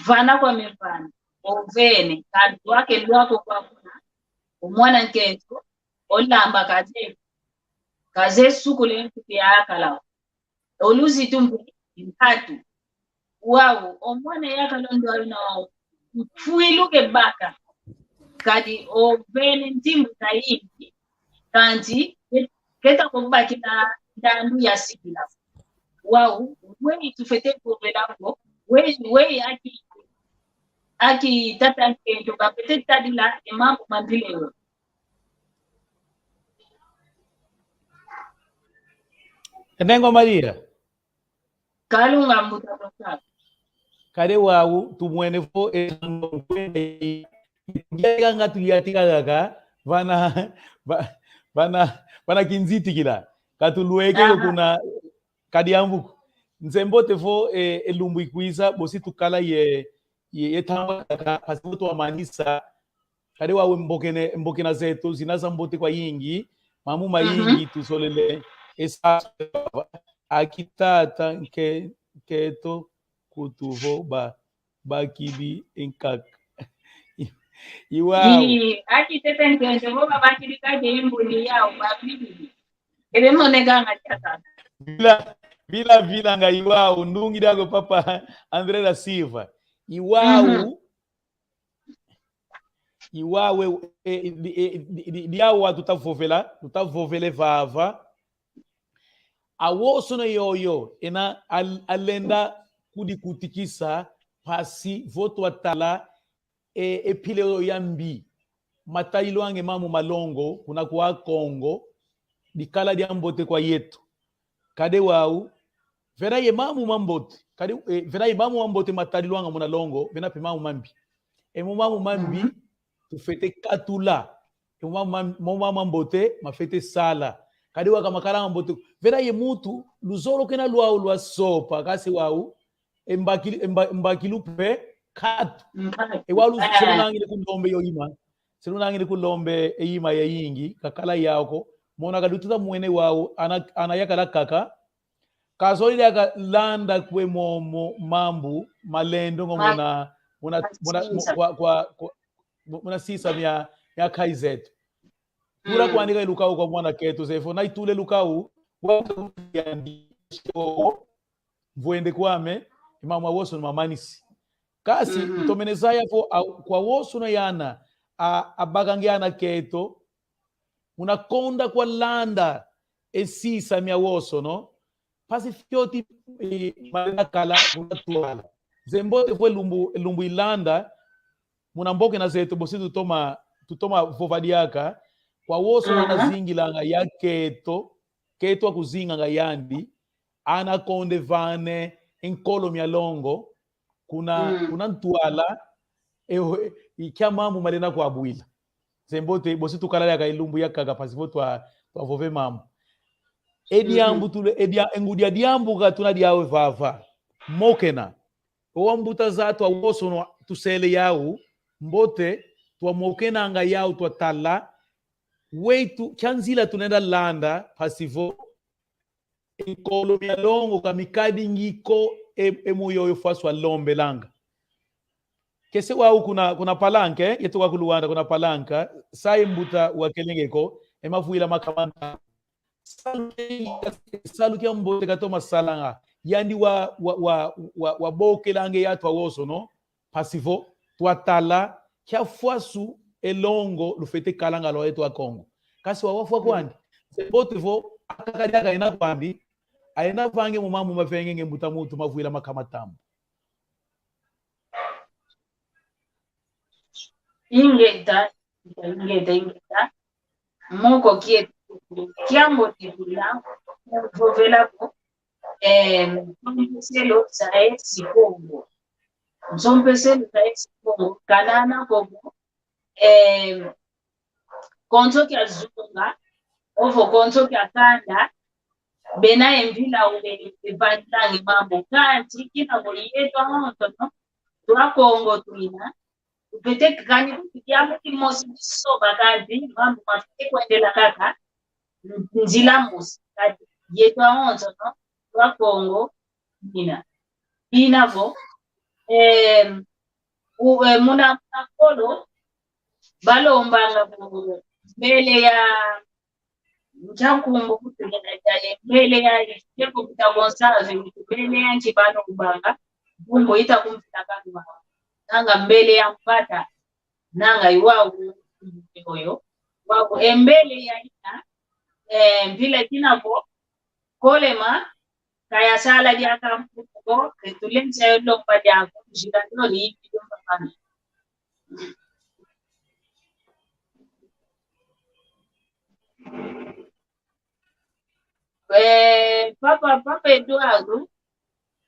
Vana kwame vana, ovene, kadi lwake lwako kwa kuna, o mwana nkento, olamba kazeye, kazeye sukula e nkutu yakala. Oluzitu mpe nkatu. Wau, o mwana yakala ndwau na wau, mfwilu ke baka. Kadi ovene nzimbu zayingi, kansi ke-, keta ko bakila ndandu yasikila. Wau, weyi tufete vovela ko, weyi, weyi aki, aki tata nkento, bafete tadila e mambu mambile yo. Enengo Maria. Kalunga mbuta Pascal. Kadi wau, tumwene vo, e, nga tuliatika kaka, vana, va-, vana, vana kinzitikila. Katulweke yo kuna, kadi ambuku. Nzeye mbote vo, e, e lumbu ikwiza, bosi tukala ye, ye, ye tamba kaka, pasi vo twamanisa, kadi wau mbokene, mbokena zeto, zina zambote kwayingi, mambu mayingi, tuzolele, e sa-, aki tata, nke-, nkento, kutu vo ba-, bakidi nkaka. I wau. I, aki tata nkento, vo babakidi kaka e mbuni yau, babakidi. Ebe moneka nga tata. Vila, vila, vila nga i wau, ndungidi ako papa André da Silva. I wau, i wau, e, e, di, e, di, di, di awa tuta vovela, tuta vovele vava. Awosono yoyo, ena al-, alenda kudikutikisa, pasi vo twatala, e, e mpila yoyo yambi. Matadilwanga e mambu malongo, kuna kwa Kongo, dikala diambote kwa yeto. Kadi wau, vena ye mambu mambote. Kadi, e, vena ye mambu mambote matadilwanga muna longo, vena mpe mambu mambi. E mo mambu mambi, tufete katula. E mo mambu mam-, mo mambu mambote, mafete sala. Kadi wau ka makala mambote. Vena ye muntu, luzolo kena lwau lwasopa, kansi wau, e mbakili-, e mba-, mbakilu mpe, katu. E wau lu-, se lunangile kulombe yo ima. Se lunangile kulombe e ima yayingi, kakala yau ko. Mona kadi tuta mwene wau, ana, ana yakala kaka. Kazolele aka landa kwe momo mambu, malendo ngo mona, mona, mona, kwa, kwa, kwa, mona sisa mia, mia nkazi zeto. Tula kwanika e lukau kwa mwana keto zeye vo, na itule lukau, wa yandi, mvwende kwame, e mambu mawosono mamanisi. Kansi, ntomene zaya vo, a, kwa wosono yana, a, abakanga ana keto, muna konda kwa landa, e sisa mia wosono, mpasi fioti, e, malenda kala, muna twala. Nzeye mbote vo e lumbu, e lumbu ilanda, muna mbokena zeto, bosi tutoma, tutoma vova diaka, kwa wosono ana zingilanga ya keto, keto akuzinganga yandi, ana konda vana e nkolo mia longo, kuna, kuna ntwala, e, e, i kia mambu malenda kwabwila. Nzeye mbote, bosi tukala diaka e lumbu yakaka mpasi vo twa, twavova e mambu. E diambu tule, e dia-, e ngudi a diambu ka tuna diau vava. Mokena. O wambuta zatu awosono tusele yau, mbote, twamokenanga yau twatala, wetu, kia nzila tulenda landa, mpasi vo, e nkolo mia longo ka mikadingi ko e, e muyoyo fwa swalombelanga. Kese wau kuna, kuna palanca, e, yeto kwa ku Luanda kuna palanca, sa e mbuta wakelenge ko, e mavwila makamanta. Salu kia, salu kia mbote katoma salanga. Yandi wa, wa, wa, wa, wabokelanga e yatu awosono, mpasi vo, twatala, kia fwasu e longo lufwete kalanga lwa yeto Akongo. Kansi wau wafwa kwandi. Nze mbote vo, akaka diaka ena kwandi, aena vange mu mambu mavengenge mbuta muntu mavwila makama tambu. Ingeta, ingeta, ingeta. Moko kieto, kiambote kila, vovela ko, eh, nsompeselo za esi Kongo. Nsompeselo za esi Kongo, kanana komo, eh, konso kia zunga, ovo konso kia kanda, bena e mvila ule evangilange mambu. Kansi, kina vo yeto awonsono, twa Kongo twina, tufwete kani kuti diambu dimosi disoba kansi, mambu mafwete kwendela kaka, nzila mosi, kadi yeto awonsono, twa Kongo twina. Ina vo, em, u-, eh, muna, muna kolo, balombanga vo mbele ya, nkia nkumbu kutu yena ya, eh, mbele ya, yeko kuta Gonçalves, mbele ya nki balombanga, nkumbu ita kumvila kanwa. Nanga mbele ya mpata, nanga i wau, oyo, wau, e mbele ya ina, eh, mvila kina vo, kolema, kaya sala diaka mputu ko, e tulensa yo lomba diaka, jika ndo ni ipi lomba pana. Eh, papa, papa Eduardo,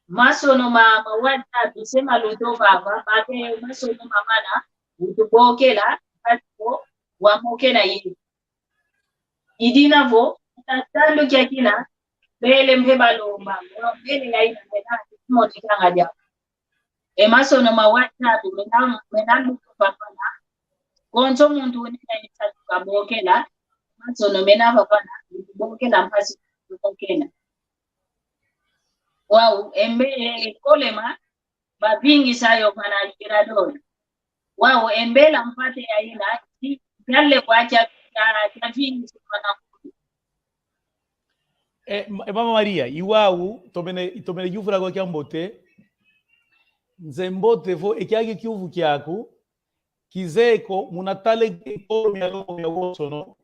masono ma, ma WhatsApp, se maluto vava, babe masono mamana, utubokela, mpasi ko, wamokena ye. Idina vo, ta-, tandu kia kina, mbele mpe balomba, mbele ya ina mena, monekanga dia. E masono ma WhatsApp, mena, mena luto papana. Konso muntu une na isa tukabokela, masono mena papana, bokela mpasi tukokena. Wau, embe, eh, kolema, bavingisa yo pana Libertador. Wau, e mbela mpata ya ina, ti, tiale kwa tia, tia, tiavingisa pana. E, ma-, e, Mama Maria, i wau, tomene, tomene yuvula kwa kiambote. Nze mbote vo, e kiaki kiuvu kiaku, kizeye ko, muna tala e nkolo mia longo miawonsono,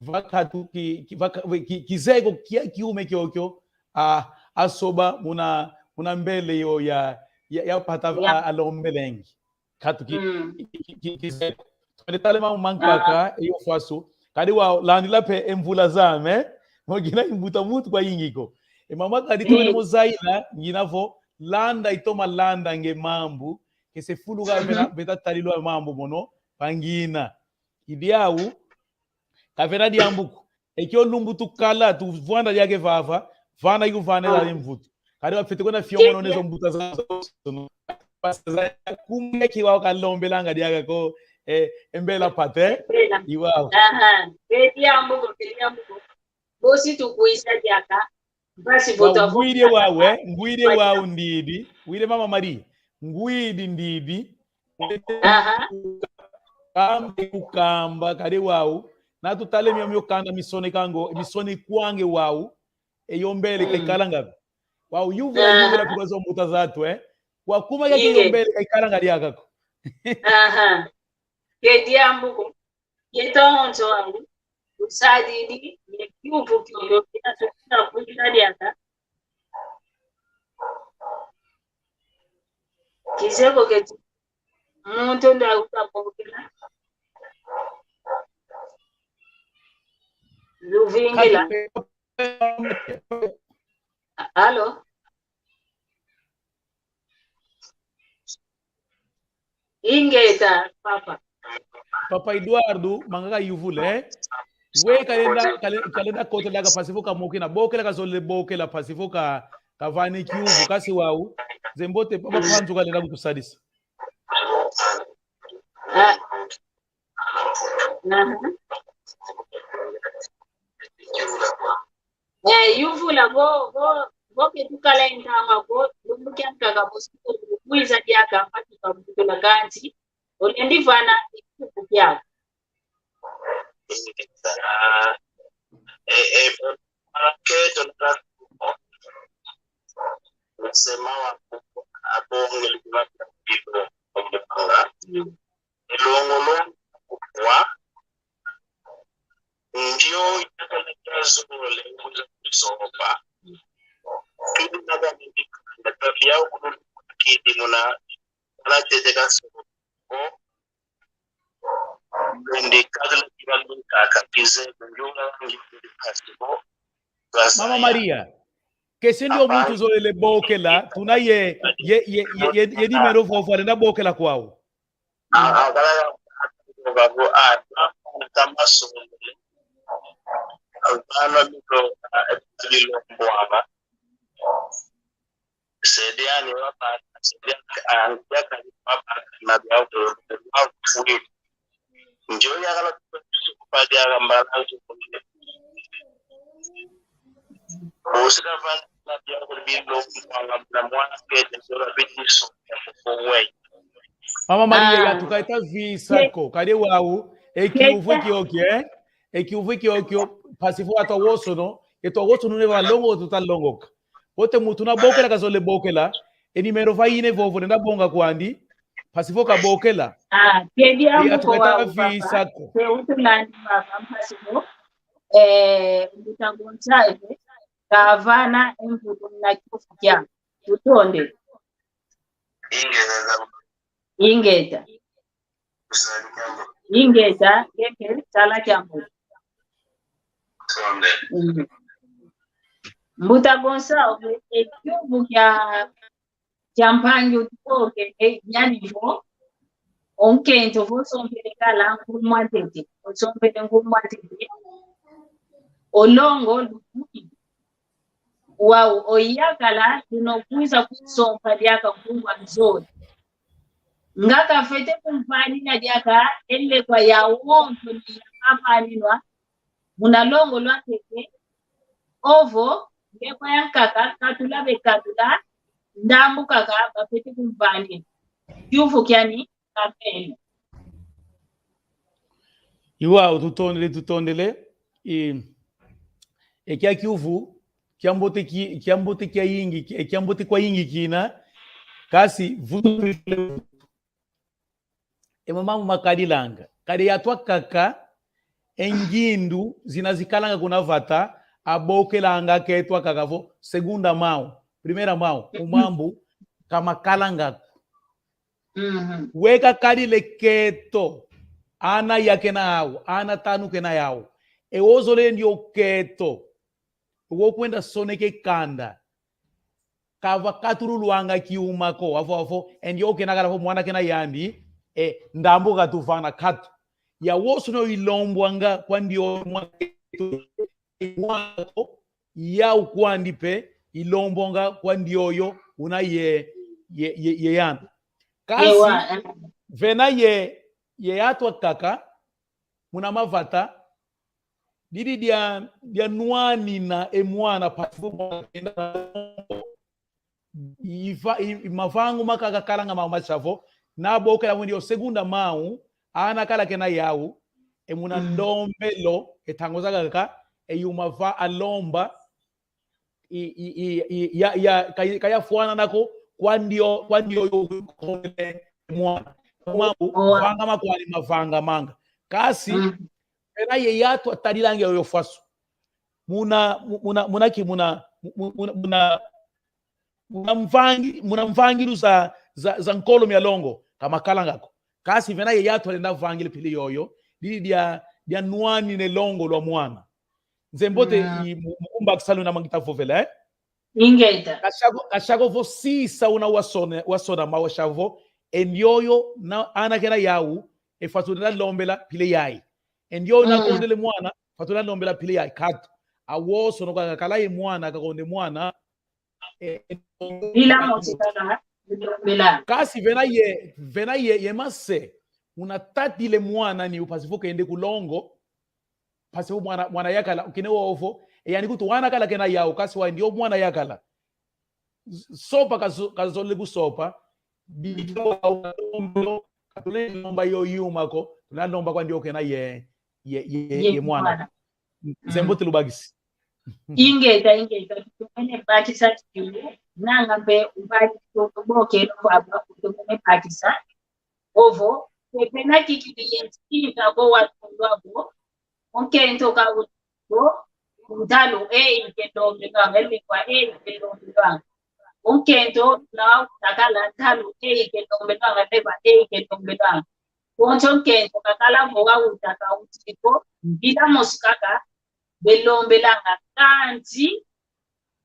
va katu ki, ki, va ka-, ki, kizeye ko kia kiume kiokio, a, asoba muna, muna mbele yo ya, ya, ya mpata a, alombelenge. Katu ki, ki, ki, ki, kizeye ko. Twende tala e mambu mankaka, e yo fwasu. Kadi wau, landila mpe e mvula zame, mo ngina i mbuta muntu kwayingi ko. E mama kadi tomene mo zayila, ngina vo, landa itoma landa nge mambu, ke se fulu ka vena, veta talilwa mambu mono, pangina. I diau, kavena diambu ko. E kio lumbu tukala, tuvwanda diaka vava, vana yu vana la mvutu. Kadi wafwete kwenda fiongono nezo mbuta zazo, no. Pasa za kumbe ki wau kalombelanga diaka ko, eh, e mbela mpata, eh? Mbela. I wau. Aha, ke diambu ko, ke diambu ko. Bosi tukwisa diaka. Basi vota, ngwidi e wau, eh? Ngwidi e wau ndidi. Widi Mama Maria. Ngwidi ndidi. Aha. Kamba kukamba, kadi wau. Na tutale mio mio kanda misonekanga, misonekwanga e wau. E yo mbele kaikalanga. Wau yuvula, yuvula kwa zo mbuta zatu, eh? Wakuma kia ke yo mbele kaikalanga diaka ko. Aha. Ke diambu ko. Yeto awonso wangu, usadidi, ye kiuvu kiokio, kina tukina kwila diaka. Kizeye ko keti, muntu nda uta bokela. Luvingila. Alo? Ingeta, papa. Papa Eduardo, manga kayuvula, eh? We kalenda, kale-, kalenda kotela ka mpasi vo kamokena, bokela kazolele bokela mpasi vo ka, kavani kiuvu, kansi wau. Nze mbote, papa Panzu kalenda kutusadisa. Ah. Aha. Eh, yuvula vo, vo, vo ke tukala e ntangwa ko, lumbu kiankaka vo si tukwiza diaka mpasi tukavutula kansi, olendi vana e kiuvu kiaku. Eh, eh, keto na sema wa abonge. Mm. Elo Kazole kuza kusopa. Kidi na kani kidi na tabia ukulu kidi muna. Ala tete kasopa. Mama Maria, kese ndio muntu zolele bokela, tuna ye, ye, ye, ye, ye, ye nimero vovo alenda bokela kwau. Mama Maria, ah, yatuka ita visa ko, kadi wau, e kiuvu kiokio, eh? E kiuvu kiokio, mpasi vo atwa wosono, etwa wosono ne valongo tutalongoka. Vote muntu una bokela kazole bokela, e nimero vaine vovo nenda bonga kwandi, mpasi vo kabokela. Ah, kedi amu ko wau, papa. Te utulandi, papa, mpasi vo, eh, mbuta Gonzalez, kavana e mbuta na kiuvu kia. Tutonde. Ingeta. Ingeta, ngeke sala kiambote. Mm. Mbuta Gonçalves, e kiuvu kia, kia mpangi utukoke, e, yani vo, o nkento vo osompele kala ngumwa ntete, osompele ngumwa ntete, o longo lutuki. Wau, o yakala, tuna kwiza kusompa diaka ngumwa nzole. Nga kafete kumvanina diaka e lekwa yawonso ni yakavanina muna longo lwa ntete, ovo lekwa yankaka katula be katula, ndambu kaka bafete kumvanina. Kiuvu kiani kapele. Iwau, tutondele, tutondele. I, e kia kiuvu, kiambote ki, kiambote kiayingi, ki, kiambote kwayingi kina, kasi vutu e mambu makadilanga. Kadi yatwa kaka, e ngindu zina zikalanga kuna vata, abokelanga ketwa kaka vo, segunda mão, primeira mão, o mambu, kamakalanga. Mhm. Weka kadi le keto, ana ya kena yau, ana tanu kena yau. E ozole ndio keto, wo kwenda soneke kanda. Kava katululwanga kiuma ko, avo, avo, e ndio kena kala vo mwana kena yandi, e, ndambu katuvana katu. Yawonso no ilombwanga kwa ndio mwana keto, mwana ko, yau kwandi pe, ilombwanga kwa ndioyo, una ye, ye, ye, ye yandi. Kasi, ewa, eh, vena ye, ye yatwa kaka, muna mavata, didi dia, dia nwanina e mwana pasi vo mwana kenda na longo. Iva, i, i mavangu makaka kalanga mau masavo, na bokela mwendi o segunda mão, ana kala kena yau, e muna, mm, ndombelo, e ntangu zakaka, e yuma va alomba, i, i, i, i, ya, ya, ka, ka yafwanana ko, kwa ndio, kwa ndio yo, mwana. Mambu, owa, vanga makwani mavanga manga. Kasi, mm, vena ye yatwa tadilanga yoyo faso. Muna, mu-, muna, muna ki, muna, mu-, mu-, muna, muna, muna mvangi-, muna mvangilu za, za, za nkolo mia longo, kamakalanga ko. Kasi vena ye yatwa lenda vangile pili yoyo, didi dia, dia nwanine longo lwa mwana. Nzembote, mm, i mu-, mukumbakisa luna mangita vovela, eh? Ingeta. Kashako, kashako vo sisa una wasone, wasona mawa shavo, e ndioyo na, ana kena yau, e faso na lombela pile yai. E ndioyo, mm, na kondele mwana, faso na lombela pile yai. Katu. Awosono kakala ye mwana, kakonde mwana, e, e, ila mo sikala, lombela. Kasi vena ye, vena ye, ye mase, una tatile mwana ni upasi vo kende ku longo, mpasi vo mwana, mwana yakala, kine wovo, e yani kutu wana kala kena yau, kasi wa ndio mwana yakala. Sopa kazo-, kazole kusopa, bitu wa lombo, katule lomba yo yuma ko, tuna lomba kwa ndio kena ye, ye, ye, ye, ye mwana. Mwana. Nzembo, mm, tulubakisi. Ingeta, ingeta, tutumene bakisa tiyo, nanga mpe ubakisi, tuboke no kwa ba, tutumene bakisa. Ovo, pepe na kikili yensi, kili kabo wa tundwa bo, o nkento ka ntalu eyi ke ndombelwanga, lengwa eyi ke ndombelwanga. Nkento na utakala ntalu eyi ke ndombelwanga, lengwa eyi ke ndombelwanga. Konso nkento kakala vo wawutaka utiko, mpila mosi kaka belombelanga, kansi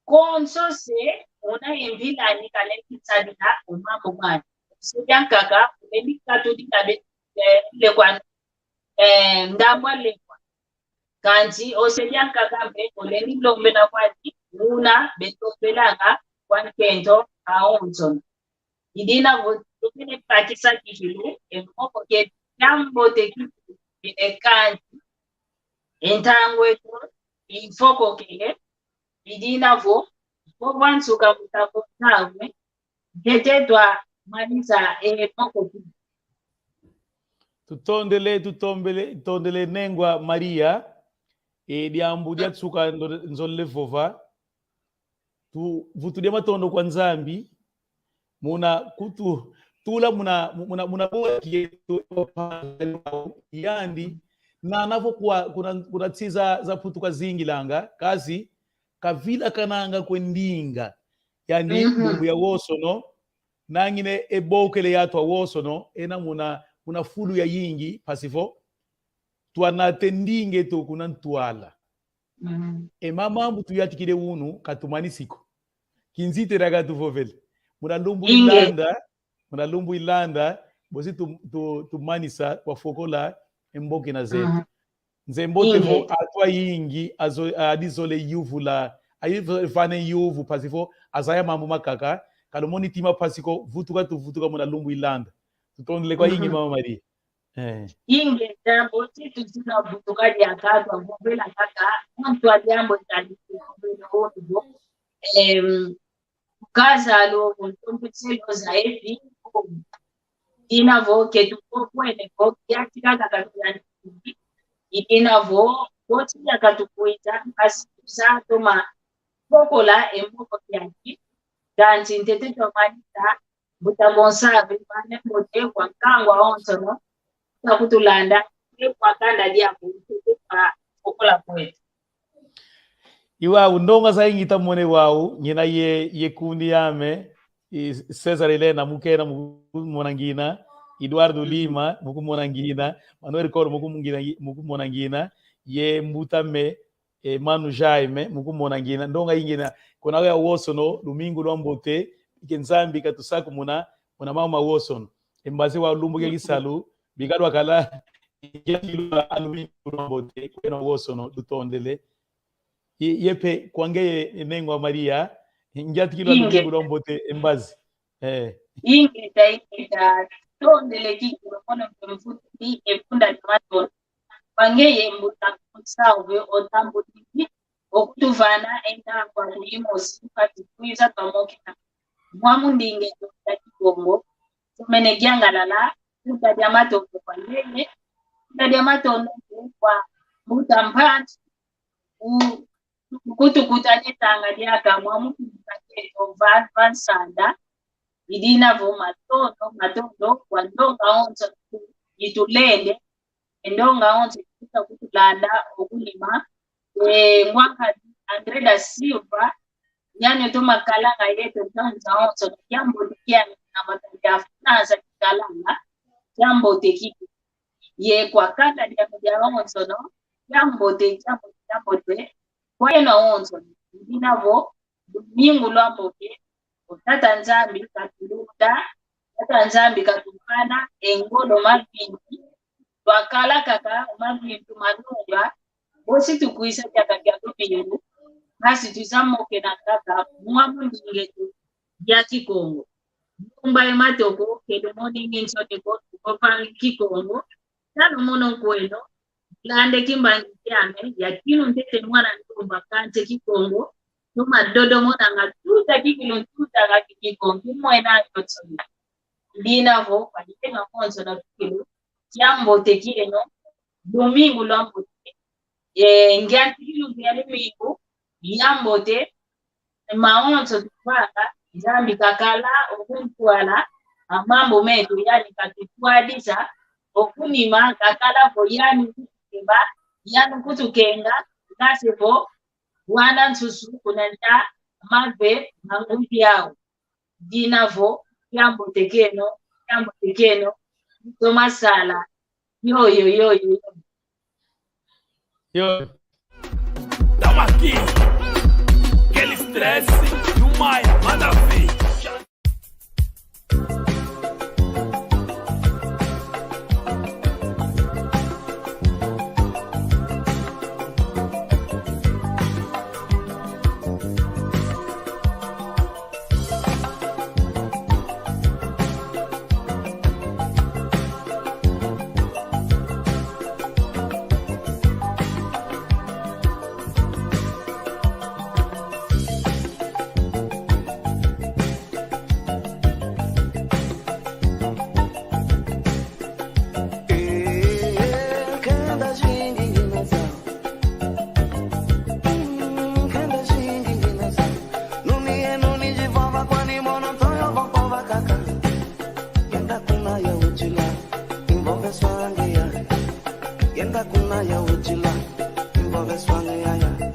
konso se una e mpila ni kalendi sadila o mambu mani. Ose diankaka ulendi katudila be, eh, lekwa, eh, ndambu a lekwa. Kansi ose diankaka mpe ulendi lombela kwani una belombelanga kwa nkento awonsono. I dina vo tumene bakisa kikilu, e moko ke diambote kikilu, e kansi, e ntangu eto, i mfoko kele, i dina vo, vo vwa nsuka mutako ntangu, ntete twamanisa e moko ki. Tutondele, tutombele, tutondele nengwa Maria, e diambu dia nsuka ndo-, nzolele vova. Tu, vutu dia matondo kwa Nzambi, muna kutu, tula muna, muna, muna boki yetu, yandi, nana vo kwa, kuna, kuna nsi za, za Putu kazingilanga, kansi, kavila kananga kwe ndinga, yandi, mhm, lumbu ya wosono, nangine e bokele yatu awosono, ena muna, muna fulu yayingi, mpasi vo, twanata e ndinga eto kuna ntwala. Mm. E ma mambu tuyantikile unu, katumanisi ko. Kinzitila katuvovele. Muna lumbu, inge, ilanda, muna lumbu ilanda, bosi tu, tu, tumanisa, twafokola, e mbokena zeto. Mhm. Nzeye mbote, inge, vo atu ayingi, azo-, adizole yuvula, ayuvana yuvu, mpasi vo, azaya mambu makaka, kalumoni ntima mpasi ko, vutuka tuvutuka muna lumbu ilanda. Tutondele kwayingi, mhm, Mama Maria. Eh. Ingeta, bosi tuzina vutuka diaka, twavovela kaka, muntu a diambu tali kuvovela ondo. Em, kaza lo, ntompeselo za efi, dina vo, ke tukokwene vo, kiatika kaka kianti. I dina vo, bosi diaka tukwita, kasi tusa toma, fokola, e mboko kianti. Kansi ntete twamanisa, Mbuta Gonçalves, vana mbote kwa nkangu awonsono, kakutulanda, kwa kanda diambu, kwa fokola kweto. I wau, ndonga zayingi tamone wau, ngina ye, ye kundi yame, i César Helena, mukena mukumona ngina, Eduardo, mm, Lima, mukumona ngina, Manuel Coro, mukumona ngina, ye mbut'ame, e, Manu Jaime, mukumona ngina, ndonga ingina, kuna ya wosono, lumingu lwambote, ike Nzambi katusakumuna, muna mama wosono. E mbazi wa lumbu kia kisalu, bika lwakala, lumingu lwambote, kwena wosono, lutondele. Ye, yepe, kwa ngeye, e, nengwa Maria, ngiatikilwa, inge, lumingu lwambote, e mbazi. Eh. Ingeta, ingeta, tondele kikilu, mono mpe mvutudi, e funda ni matondo. Kwa ngeye mbuta Gonçalves, otambudi okutuvana e ntangu a kuyimosi, kati kwiza twamokena mwa mu ndinga eto ya Kikongo, tumene yangalala, funda dia matondo kwa ngeye, funda dia matondo kwa mbuta Mpanzu, ku-, kutukuta ne tanga diaka mwa mutu mukatete va, va nsanda, i dina vo matondo, matondo, kwa ndonga onso itulende, e ndonga onso ikuta kutulanda, okunima, e, ngwa nkadi André da Silva, yani otoma kalanga yeto ntangu zaonso, kiambote kiani na matali ya Fransa kikalanga, kiambote kiki. Ye kwa kanda diame diawonsono, kiambote, kiambote, kiambote, kwa yeno awonsono, i dina vo, lumingu lwambote, o Tata Nzambi katulunda, Tata Nzambi katuvana e ngolo, mavimpi, twakala kaka mavimpi malunga, bosi tukwisa diaka kia lumingu, ngasi tuzamokena kaka mwa mu ndinga eto ya Kikongo. Lumbu e matoko, ke lumoni ngi nsoni ko, tukopangi Kikongo, tala mono nkweno, lande kimbangi kiame, ya kinu ntete mwana ndumba kante Kikongo, tuma dodo monanga tuta kikilu, tuta nga Kikongo, kimwena yonso. I dina vo, kwa dina konso na kikilu, kiambote kieno, lumingu lwambote, e, ngiantikilu ngia lumingu, yambote, mawonso tuvanga, Nzambi kakala okuntwala, a mambu meto yani katutwadisa, okunima kakala vo yani kutukeba, yani kutukenga, ngase vo, Wana nsusu kuna nta mave mangudi au. Dina vo, kiambote kieno, kiambote kieno, toma sala. Yo, yo, yo, yo. Yo. Tamo aqui. Aquele stress, no Maia, manda ver. Yenda kuna ya uchila, involve swange ya ya.